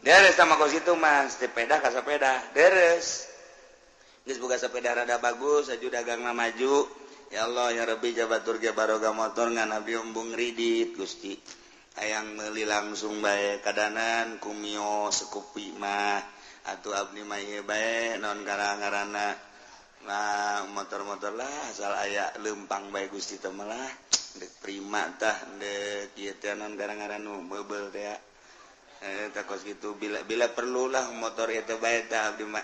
Deres sama kos kitu mah sepeda ka sepeda deres. Geus boga sepeda rada bagus aju dagangna maju. Ya Allah ya Rabbi jabatur ge baroga motor ngan abdi embung ridit Gusti. Hayang meuli langsung bae kadanan ku Mio Scoopy mah atuh abdi mah ieu bae naon ngaranna. Nah motor-motor lah asal aya lempang bae Gusti teh mah lah deuk prima tah deuk ieu teh naon ngaran-ngaran nu meubel teh tah kos kitu bila perlulah motor ieu teh bae tah abdi mah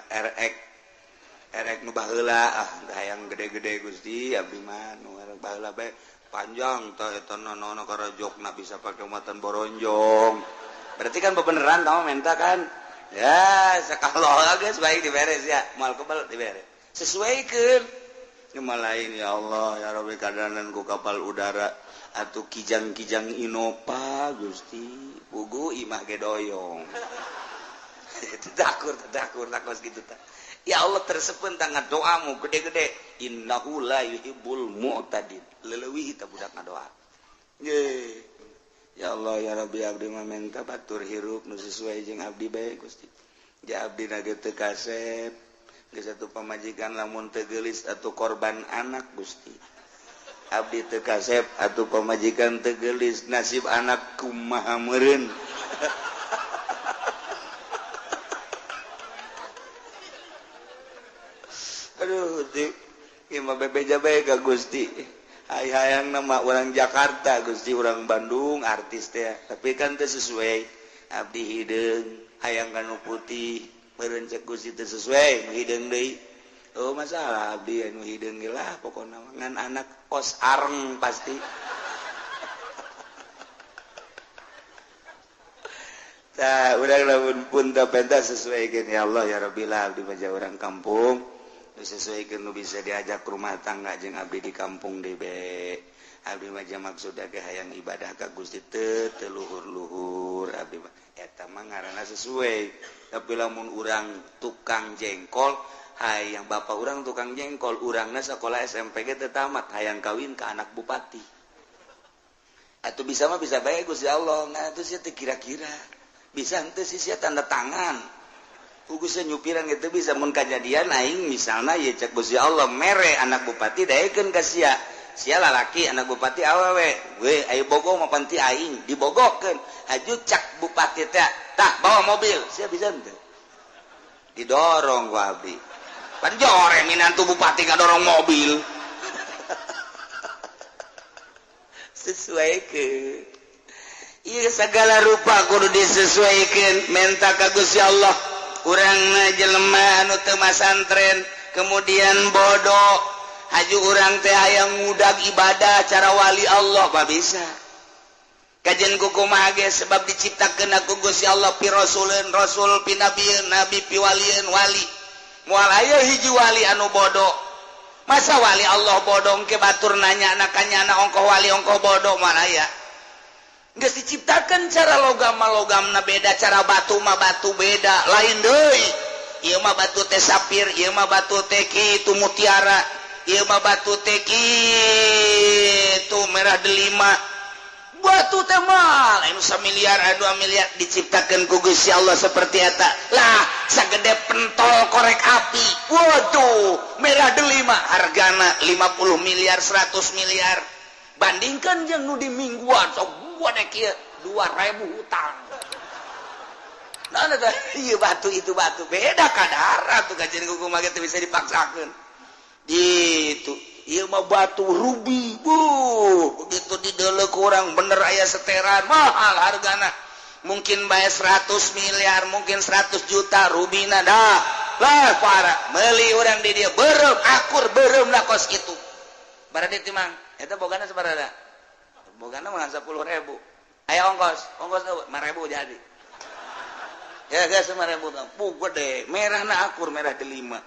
RX nu baheula ah hayang gede-gede Gusti abdi mah nu baheula bae panjang tah eta nono karajokna bisa pake muatan boronjong berarti kan bebeneran kamu minta kan ya sakalo geus baik diberes ya moal kebel diberes sesuaikan. Cuma lain ya Allah ya Rabbi kadanan ku kapal udara atau kijang-kijang Innova Gusti pugu imah ge doyong. Takur takur takos gitu ta. Ya Allah tersepen tangan doamu gede-gede innahu la yuhibbul mu'tadin. Leleuwih ta budak ngadoa. Ye. Ya Allah ya Rabbi abdi mah menta batur hirup nu sesuai jeung abdi bae Gusti. Ja abdi na ge teu kasep geus atuh pamajikan lamun teu geulis atuh korban anak Gusti. Abdi teu kasep atuh pamajikan teu geulis nasib anak kumaha meureun. Aduh Gusti, ieu mah bebeja bae ka Gusti. Hayang nama orang Jakarta Gusti, orang Bandung artis teh, tapi kan teu sesuai abdi hideung hayang kanu putih meureun cek Gusti teu sesuai nu hideung deui. Oh masalah abdi anu hideung ge lah pokona ngan anak kos areng pasti. Tah urang lamun pun teu pentas sesuaikeun ya Allah ya Rabbi lah abdi mah urang kampung. Sesuaikan nu bisa diajak rumah tangga jeung abdi di kampung debe. Abdi mah maksudna ge hayang ibadah ka Gusti teu teu luhur-luhur abdi mah eta mah ngaranna sesuai. Tapi lamun urang tukang jengkol, hayang bapak urang tukang jengkol, urangna sakola SMP ge teu tamat, hayang kawin ka anak bupati. Atuh bisa mah bisa bae Gusti Allah, nah atuh sia teu kira-kira. Bisa henteu sih sia tanda tangan. Kugusnya nyupiran gitu bisa mun kajadian aing misalna ye cek Gusti Allah mere anak bupati daekeun ka sia. Sia lalaki anak bupati awewe. We ayo bogo mah panti aing dibogokeun. Haju cak bupati teh tah bawa mobil. Sia bisa henteu? Didorong ku abdi. Pan jore minantu bupati ngadorong mobil. Sesuaikeun. Ieu segala rupa kudu disesuaikeun menta ka Gusti Allah. Urang jelema anu teu masantren kemudian bodoh haju urang teh hayang ngudag ibadah cara wali Allah mah bisa kajian kumaha ge sebab diciptakeun ku Gusti Allah pi rasuleun rasul pi nabieun nabi pi walieun wali moal aya hiji wali anu bodoh masa wali Allah bodoh ke batur nanya nakanyana ongkoh wali ongkoh bodoh moal aya. Geus diciptakan cara logam mah logamna beda, cara batu mah batu beda, lain deui. Ieu mah batu teh sapir, ieu mah batu teh kitu mutiara, ieu mah batu teh kitu merah delima. Batu teh mah lain samiliar, 2 miliar diciptakeun ku Gusti Allah seperti eta. Lah, sagede pentol korek api. Waduh, merah delima hargana 50 miliar, 100 miliar. Bandingkan jeung nu di mingguan sok 2.000 hutang. Nah, iya batu itu batu beda kadar atuh kajian kumaha ge teu bisa dipaksakeun. Gitu. Ieu mah batu rubi. Buh, begitu dideuleu ku urang bener aya seteran mahal hargana. Mungkin bae 100 miliar, mungkin 100 juta rubina dah. Lah para meuli urang di dieu beureum akur beureum lah kos kitu. Baradi timang eta bogana sabaraha? Bogana mah 10.000. Aya ongkos, ongkos 5.000 jadi. Ya geus 5.000 tah. Puh gede, merahna akur merah delima.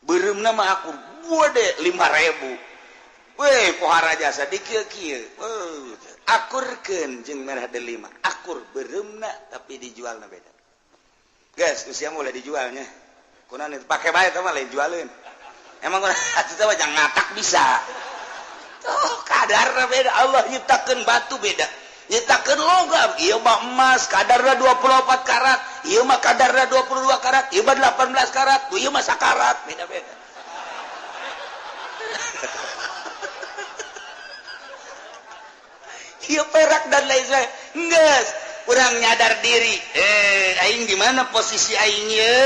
Beureumna mah akur gede 5.000. Weh pohara jasa di kieu-kieu. Akurkeun jeung merah delima. Akur beureumna tapi dijualna beda. Geus usia mulai dijualnya. Kunaon itu pake bae teh mah lain jualeun. Emang kunaon atuh teh mah jangan ngatak bisa. Oh, kadarna beda. Allah nyiptakeun batu beda. Nyiptakeun logam, ieu mah emas kadarna 24 karat, ieu mah kadarna 22 karat, ieu mah 18 karat, ieu mah sakarat, beda-beda. Ieu perak dan lain sebagainya. Geus, urang nyadar diri. Aing di mana posisi aing ye?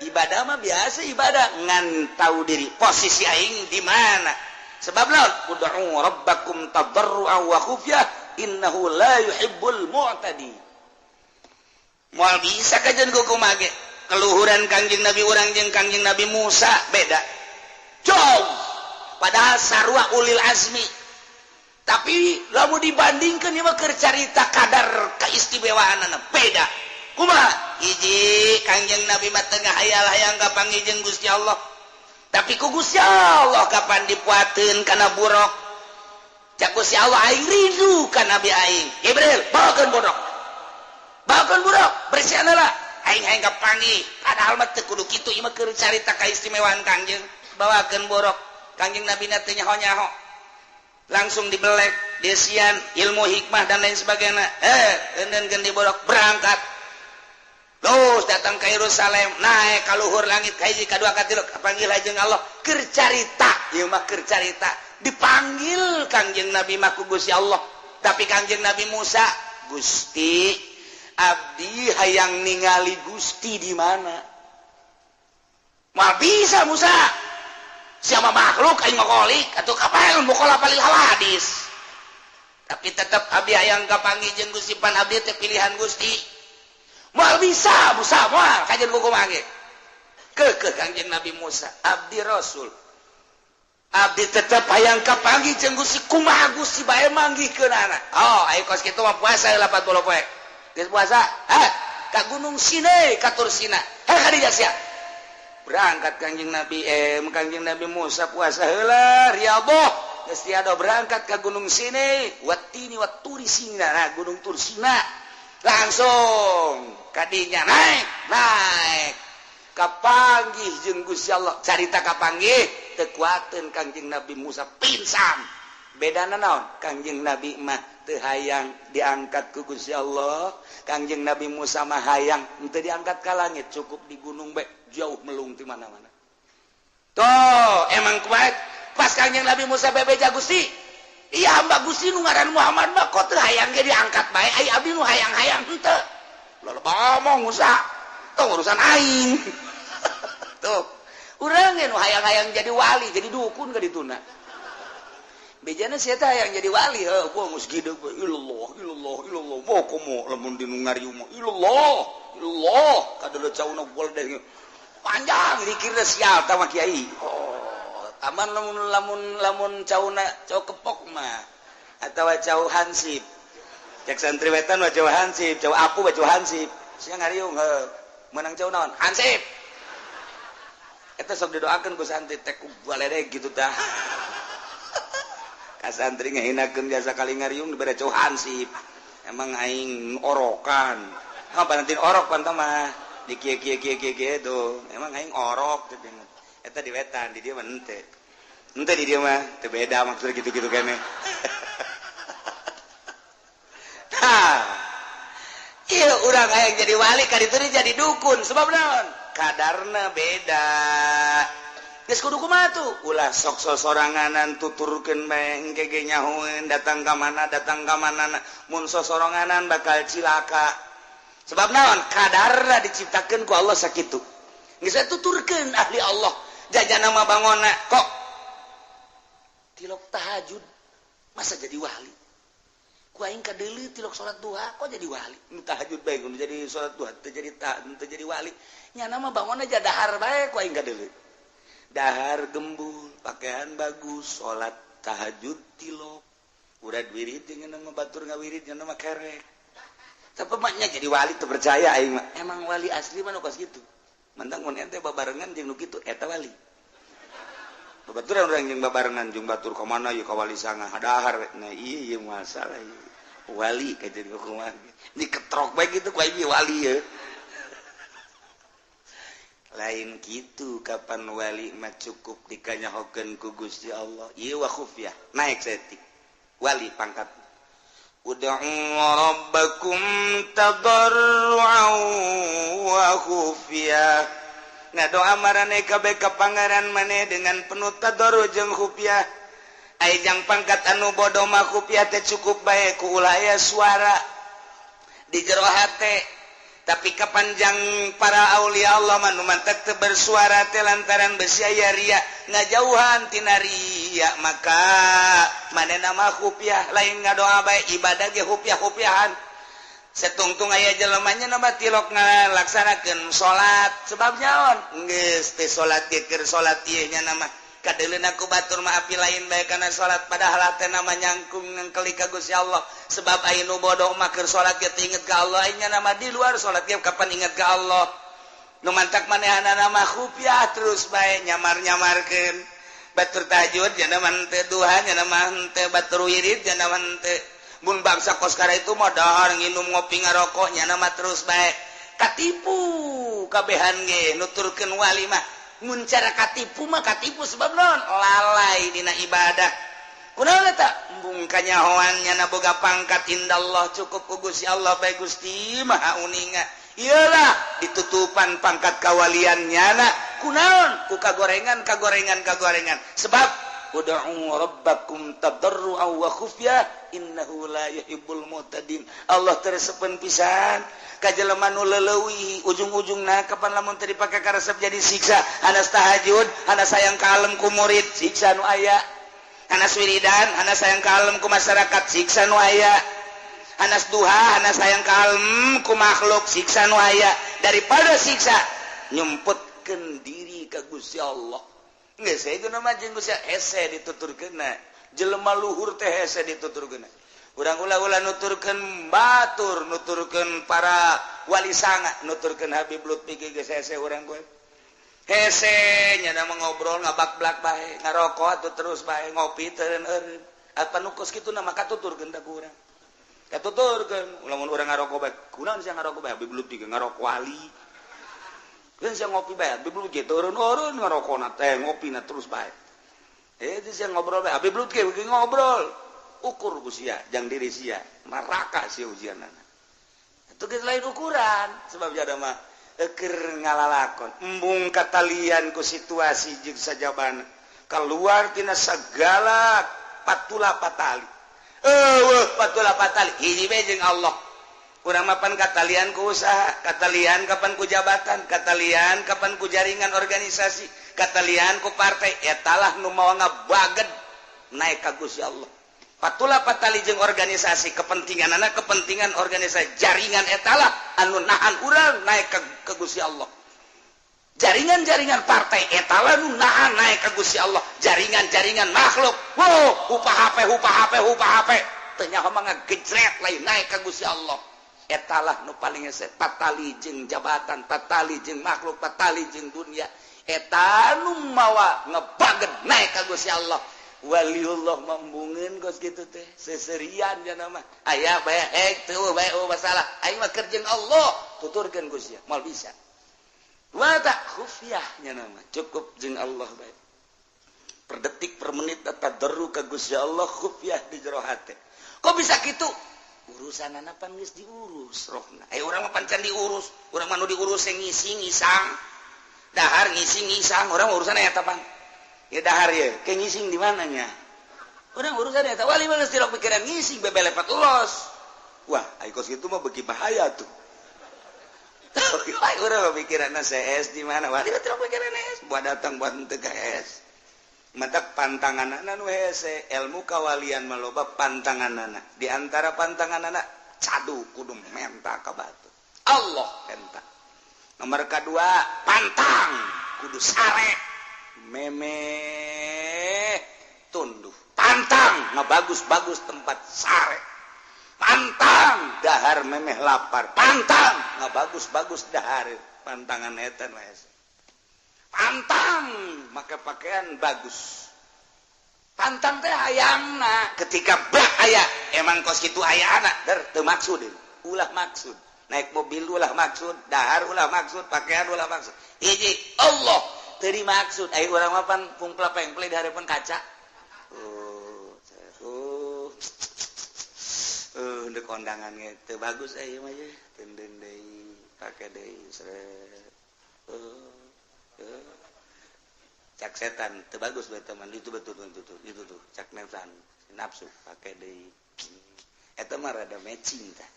Ibadah mah biasa ibadah, ngan tahu diri posisi aing di mana. Sebab laut ud'u rabbakum tadarruan wa khufyah innahu la yuhibbul mu'tadi. Moal bisa kajian kumaha ge. Keluhuran Kangjeng Nabi urang jeung Kangjeng Nabi Musa beda. Jauh. Padahal sarua ulil azmi. Tapi lamun dibandingkeun ieu mah keur carita kadar keistimewaanana beda. Kumaha? Hiji Kangjeng Nabi mah teu ngahayal hayang ka panggih jeung Gusti Allah. Tapi Tapi ku Gusti Allah kapan dipuateun kana buruk. Cak Gusti Allah aing rindu ka Nabi aing. Jibril, bawakeun buruk. Bawakeun buruk, bersihan heula. Aing hayang kapanggih. Padahal mah teu kudu kitu, ieu mah keur carita kaistimewaan Kangjeng. Bawakeun buruk. Kangjeng Nabi na teu nyaho-nyaho. Langsung dibelek, desian, ilmu hikmah dan lain sebagainya. Eundeunkeun di buruk, berangkat. Terus datang ke Yerusalem, naik ka luhur langit, ka hiji, ka dua, ka tilu, kapanggil jeung Allah, keur carita, ieu mah keur carita. Dipanggil Kangjeng Nabi mah ku Gusti Allah. Tapi Kangjeng Nabi Musa, Gusti, abdi hayang ningali Gusti di mana? Moal bisa Musa. Siapa makhluk aing ngokolik atuh kapan mukhalafah lil hawadis. Tapi tetep abdi hayang kapanggih jeung Gusti, pan abdi teh pilihan Gusti. Moal bisa Musa, moal kajian kumaha ge. Keukeuh Kangjeng Nabi Musa, abdi Rasul. Abdi tetep hayang kapanggih jeung Gusti, kumaha Gusti bae manggihkeunana. Oh, ayo kos kitu mah puasa 80 poe. Geus puasa, heh, ka Gunung Sinai, ka Tur Sina. Heh ka dieu sia. Berangkat Kangjeng Nabi Kangjeng Nabi Musa puasa heula riyadhah. Geus tiada berangkat ka Gunung Sinai, watini waturi Sina, nah Gunung Tur Sina. Langsung kadinya naik, naik. Kapanggih jeung Gusti Allah. Carita kapanggih teu kuateun Kangjeng Nabi Musa pingsan. Bedana naon? Kangjeng Nabi mah teu hayang diangkat ku Gusti Allah. Kangjeng Nabi Musa mah hayang henteu diangkat ka langit, cukup di gunung bae jauh melung di mana-mana. Tuh, emang kuat. Pas Kangjeng Nabi Musa bebeja Gusti, iya hamba Gusti nu ngaran Muhammad mah kok teu hayang ge diangkat bae, ai abdi nu hayang-hayang henteu. Loba ngomong Musa, tuh urusan aing. Tuh, urang ge nu hayang-hayang jadi wali, jadi dukun ka dituna. Bejana sia teh hayang jadi wali, heuh, gua geus gede we, ilallah, ilallah, ilallah. Moh komo lamun di nu ngariung mah, ilallah, ilallah, kadeuleut cauna gol deh. Panjang dikirna sial tah mah kiai. Oh, aman lamun lamun lamun cauna cau kepok mah atawa cau hansip. Cek santri wetan mah cau hansip, cau apu mah cau hansip. Sia ngariung heuh, meunang cau naon? Hansip. Eta sok didoakeun ku santri teh ku baledeg gitu tah. Ka santri ngahinakeun jasa kali ngariung dibere cau hansip. Emang aing orokan. Ha panantin orok pan mah. Di kieu kieu kieu kieu kieu tuh. Emang aing orok teh. Eta di wetan, di dieu mah henteu. Henteu di dieu mah teu beda maksudnya gitu-gitu keneh. Tah. Ieu urang hayang jadi wali ka ditu jadi dukun sebab naon? Kadarna beda. Geus kudu kumaha tuh? Ulah sok sosoranganan tuturkeun bae engke ge nyahoeun datang ka mana mun sosoranganan bakal cilaka. Sebab naon? Kadarna diciptakeun ku Allah sakitu. Geus tuturkeun ahli Allah. Jajana mah bangona kok tilok tahajud masa jadi wali. Ku aing kadeuleu tilok salat duha kok jadi wali. Nu tahajud bae kudu jadi salat duha teu jadi teu jadi wali. Nyana mah bangona dahar bae ku aing kadeuleu. Dahar gembul, pakaian bagus, salat tahajud tilok. Urad wirid jeung mah batur ngawirid nya mah kerek. Tapi maknya jadi wali teu percaya aing mah. Emang wali asli mah nu kos kitu. Mentang mun ente babarengan jeung nu kitu eta wali. Babaturan urang jeung babarengan jeung batur ka mana ieu ka wali sanga dahar we. Nah ieu ieu masalah ieu. Wali ka jadi kumaha. Diketrok bae kitu ku aing wali ye. Lain kitu kapan wali mah cukup dikanyahokeun ku Gusti Allah. Ieu wa khufyah naik saeutik. Wali pangkat. Ud'u rabbakum tadarru'an wa khufyah. Ngadoa marane kabeh ka pangeran maneh dengan penuh tadarru jeung khufyah. Ai jang pangkat anu bodoh mah khufyah teh cukup bae ku ulah aya suara di jero hate. Tapi kapanjang para aulia Allah mah nu mantek teu bersuara teh lantaran besi aya ria ngajauhan tina ria, maka manehna mah khufyah lain ngadoa bae ibadah ge khufyah-khufyahan. Setungtung aya jelema nya mah tilok ngalaksanakeun salat sebab nyaon geus teh salat ge keur salat ieu nya mah kadeuleuna ku batur mah api lain bae kana salat padahal hatena mah nyangkung ngengkeli ka Gusti Allah. Sebab aya nu bodoh mah keur salat ge teu inget ka Allah, aya nya mah di luar salat ge kapan inget ka Allah. Nu mantak manehanana mah khufiah terus bae nyamar-nyamarkeun. Batur tahajud nya mah henteu, duha nya mah henteu, batur wirid nya mah henteu. Mun bangsa koskara itu mah dahar nginum ngopi ngarokok nya mah terus bae. Katipu kabehan ge nuturkeun wali mah. Mun cara katipu mah katipu sebab naon? Lalai dina ibadah. Kunaon eta? Embung kanyahoan nyana boga pangkat indallah cukup ku Gusti Allah bae Gusti Maha Uninga. Iyalah ditutupan pangkat kawalian nyana. Kunaon? Ku kagorengan kagorengan kagorengan. Sebab ud'u rabbakum tadarruan wa khufyah innahu la yuhibbul mu'tadin. Allah teresepeun pisan ka jelema nu leuwih ujung-ujungna kapan lamun teu dipake karesep jadi siksa. Hanas tahajud, hanas sayang kalem ku murid, siksa nu aya. Hanas wiridan, hanas sayang kalem ku masyarakat, siksa nu aya. Hanas duha, hanas sayang kalem ku makhluk, siksa nu aya. Daripada siksa nyumputkeun diri ka Gusti Allah. Geus itu nama jeung Gusti hese dituturkeunna. Jelema luhur teh hese dituturkeunna. Urang ulah-ulah nuturkeun batur, nuturkeun para wali sanga, nuturkeun Habib Lutfi geus hese urang gue. Hese nya mah ngobrol ngabak-blak bae, ngarokok atuh terus bae, ngopi teu eureun. Apa nu kos kitu na mah katuturkeun ta ku urang. Katuturkeun, lamun urang ngarokok bae, kunaon sia ngarokok bae Habib Lutfi ngarokok wali. Kan sia ngopi bae, Habib Lutfi eureun-eureun ngarokona teh ngopina terus bae. Itu sia ngobrol bae, Habib Lutfi ngobrol. Ukur ku sia, jang diri sia, neraka sia ujianana. Itu geus lain ukuran, sebab jada mah keur ngalalakon. Embung katalian ku situasi jeung sajabana. Keluar tina segala patula patali. Eueuh patula patali hiji bae jeung Allah. Urang mapan katalian ku usaha, katalian kapan ku jabatan, katalian kapan ku jaringan organisasi, katalian ku partai, etalah nu mawa ngabaged naik ka Gusti Allah. Patula patali jeung organisasi kepentingan anak kepentingan organisasi jaringan etalah anu nahan urang naik ke Gusti Allah. Jaringan-jaringan partai etalah nu nahan naik ke Gusti Allah. Jaringan-jaringan makhluk, wow, hupa HP hupa HP hupa HP teu nyaho mah ngagejret lain naik ke Gusti Allah. Etalah nu paling hese patali jeung jabatan, patali jeung makhluk, patali jeung dunia. Eta nu mawa ngebaget naik ka Gusti Allah. Waliullah mambungeun kos kitu teh seserian nya mah aya bae hek teu bae masalah aing mah keur jeung Allah tuturkeun Gusti moal bisa wa ta khufyah nya mah cukup jeung Allah bae per detik per menit tadarru ka Gusti Allah khufyah di jero hate. Kok bisa kitu? Urusanana pan geus diurus rohna. Urang mah pan can diurus, urang mah nu diurus ngisi ngisang dahar ngisi ngisang urang urusan eta pan. Ya dahar ya, ke ngising di mananya? Urang urusan eta wali mah geus tilok pikiran ngising bebelepat los. Wah, ai kos kitu mah beuki bahaya tuh. Ai urang mah pikiranna CS di mana? Wali mah tilok pikiran S, buat datang buat henteu ka S. Matak pantanganana nu hese, ilmu kawalian mah loba pantanganana. Di antara pantanganana cadu kudu menta ka batu. Allah menta. Nomor kadua pantang kudu sare. Memeh tunduh pantang ngebagus-bagus tempat sare, pantang dahar memeh lapar, pantang ngebagus-bagus dahar, pantangan eta we. Pantang make pakaian bagus, pantang teh hayangna ketika bah aya emang kos kitu aya anak der teu maksud, ulah maksud naik mobil ulah maksud, dahar ulah maksud, pakaian ulah maksud, hiji Allah teu maksud. Ai urang mah pan pungpla pengple di hareupeun kaca. Ndek kondangan ge teu bagus ieu mah ye. Teunden deui, pake deui sret. Cak setan teu bagus bae teman itu betul betul itu tuh cak nafsan nafsu pake deui. Eta mah rada matching tah.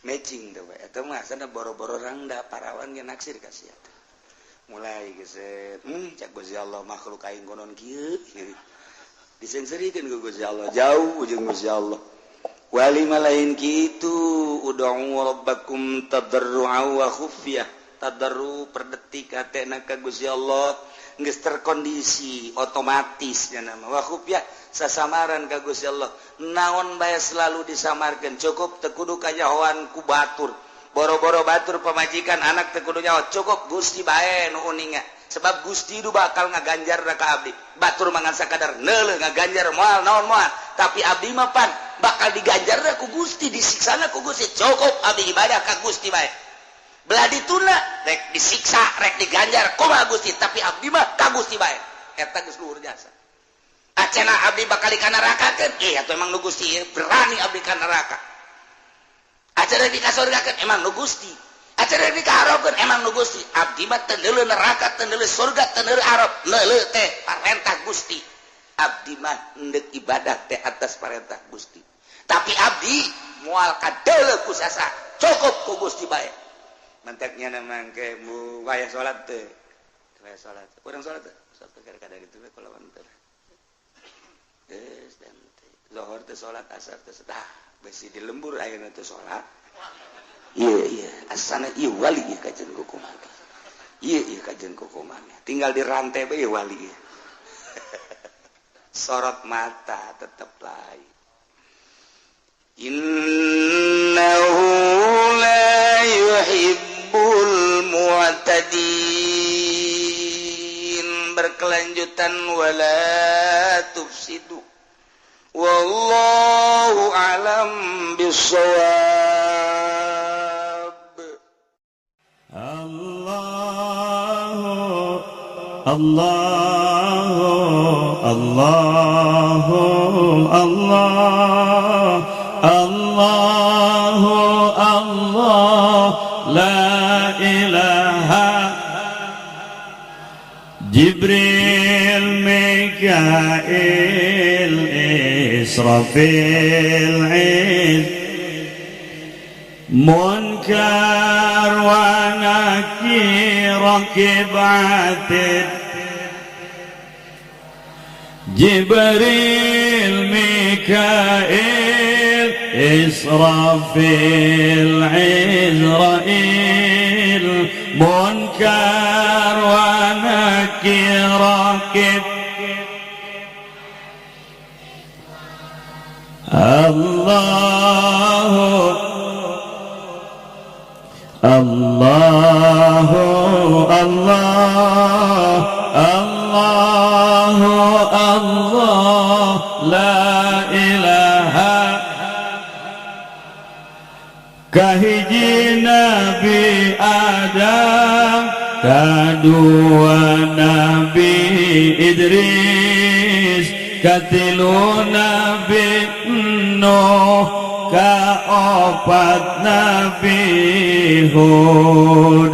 Matching teh eta mah sana boro-boro rangda parawan ge naksir ka sia. Mulai geset, cak Gusti Allah makhluk aing konon kieu. Disengserikeun ku Gusti Allah, jauh jeung Gusti Allah. Wali mah lain kitu, ud'u rabbakum tadarru'a wa khufyah. Tadarru per detik hatena ka Gusti Allah geus terkondisi otomatis nya nama. Wa khufyah sasamaran ka Gusti Allah. Naon bae selalu disamarkeun, cukup teu kudu kanyahoan ku batur. Boro-boro batur, pamajikan, anak teu kudu nyaho, cukup Gusti bae nu uninga, sebab Gusti itu bakal ngaganjar ka abdi. Batur mangan sakadar neuleuh ngaganjar moal naon moal, tapi abdi mah pan bakal diganjar ku Gusti, disiksana ku Gusti. Cukup abdi ibadah ka Gusti bae. Belah dituna rek disiksa rek diganjar kumaha Gusti, tapi abdi mah ka Gusti bae. Eta geus luhur jasa. Acena abdi bakal ka neraka keun, eh atuh emang nu Gusti berani abdi ka neraka. Acena di kasurgakeun, emang nu Gusti. Acena di kaharapkeun, emang nu Gusti. Abdi mah teu neuleuh neraka, teu neuleuh surga, teu neuleuh arab, neuleuh teh parentah Gusti. Abdi mah endek ibadah teh atas parentah Gusti, tapi abdi moal kadeuleuh ku sasa, cukup ku Gusti bae. Mantaknya mangke mu wayah salat teh, wayah salat urang salat teh sok kadang itu kalawan teh geus dan lohor teh salat, asar teh dah besi di lembur ayeuna teh salat. Iya iya, asana ieu wali ieu kajen kukumaha, ieu ieu kajen kukumaha, tinggal di rantai bae wali ieu. Sorot mata tetep lain. Innahu la yuhibbul mu'tadin. Berkelanjutan wala tufsidu. Wallahu a'lam bissawab. Allahu Allahu Allahu Allah Allahu Allah la ilaha. Jibril, Mikail, Israfil, Iz Munkar wa Nakir, Rakib, Atid. Jibril, Mikail, Israfil, Izrail, Munkar wa Nakir, Rakib. Allahu Allahu Allah Allahu Allah la ilaha. Kahiji Nabi Adam, kadua Nabi Idris, katilu Nabi Nuh, kaopat Nabi Hud,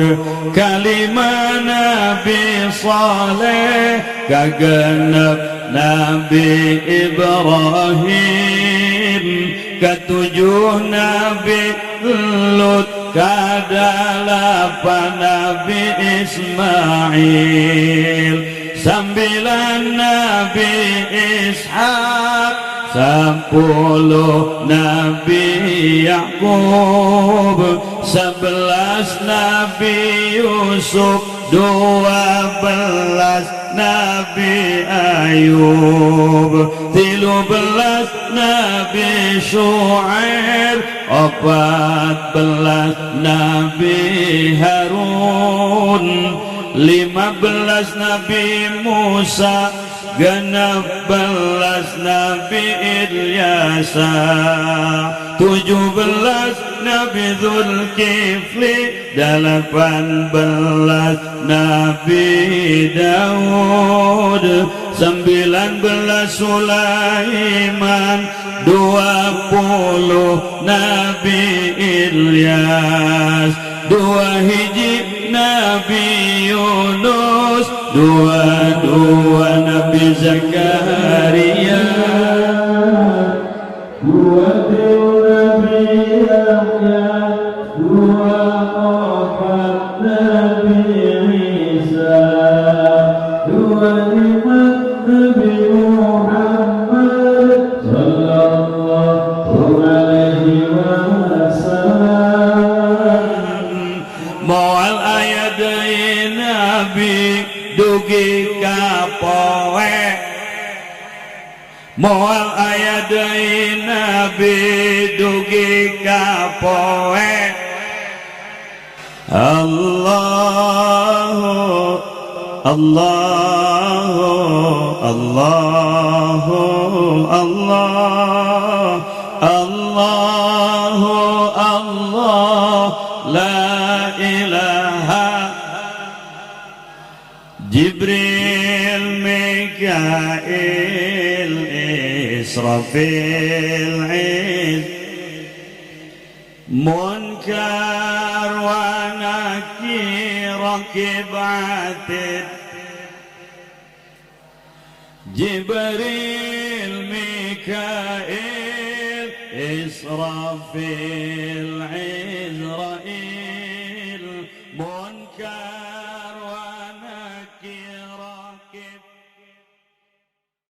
kalima Nabi Saleh, kagenep Nabi Ibrahim, ketujuh Nabi Lut, kadalapan Nabi Ismail, 9 Nabi Ishak, 10 Nabi Yakub, 11 Nabi Yusuf, 12 Nabi Ayub, 13 Nabi Shu'aib, 14 Nabi Harun, 15 Nabi Musa, 16 Nabi Ilyasa, 17 Nabi Zulkifli, 18 Nabi Daud, 19 Sulaiman, 20 Nabi Ilyas, 2 hiji Nabi Yunus, 22 Nabi Zakaria, 23 Nabi Yahya, 24 Nabi Isa, 25 Nabi Muhammad sallallahu alaihi wasallam. Moal aya deui nabi dugi ka poe, moal aya deui nabi dugi ka poe. Allahu Allahu Allahu Allah Allahu Allah la ilaha. Jibril Mikail Israfil Iz Munkar wa Nakir Rakib Atid Jibril Mikail Israfil Izrail.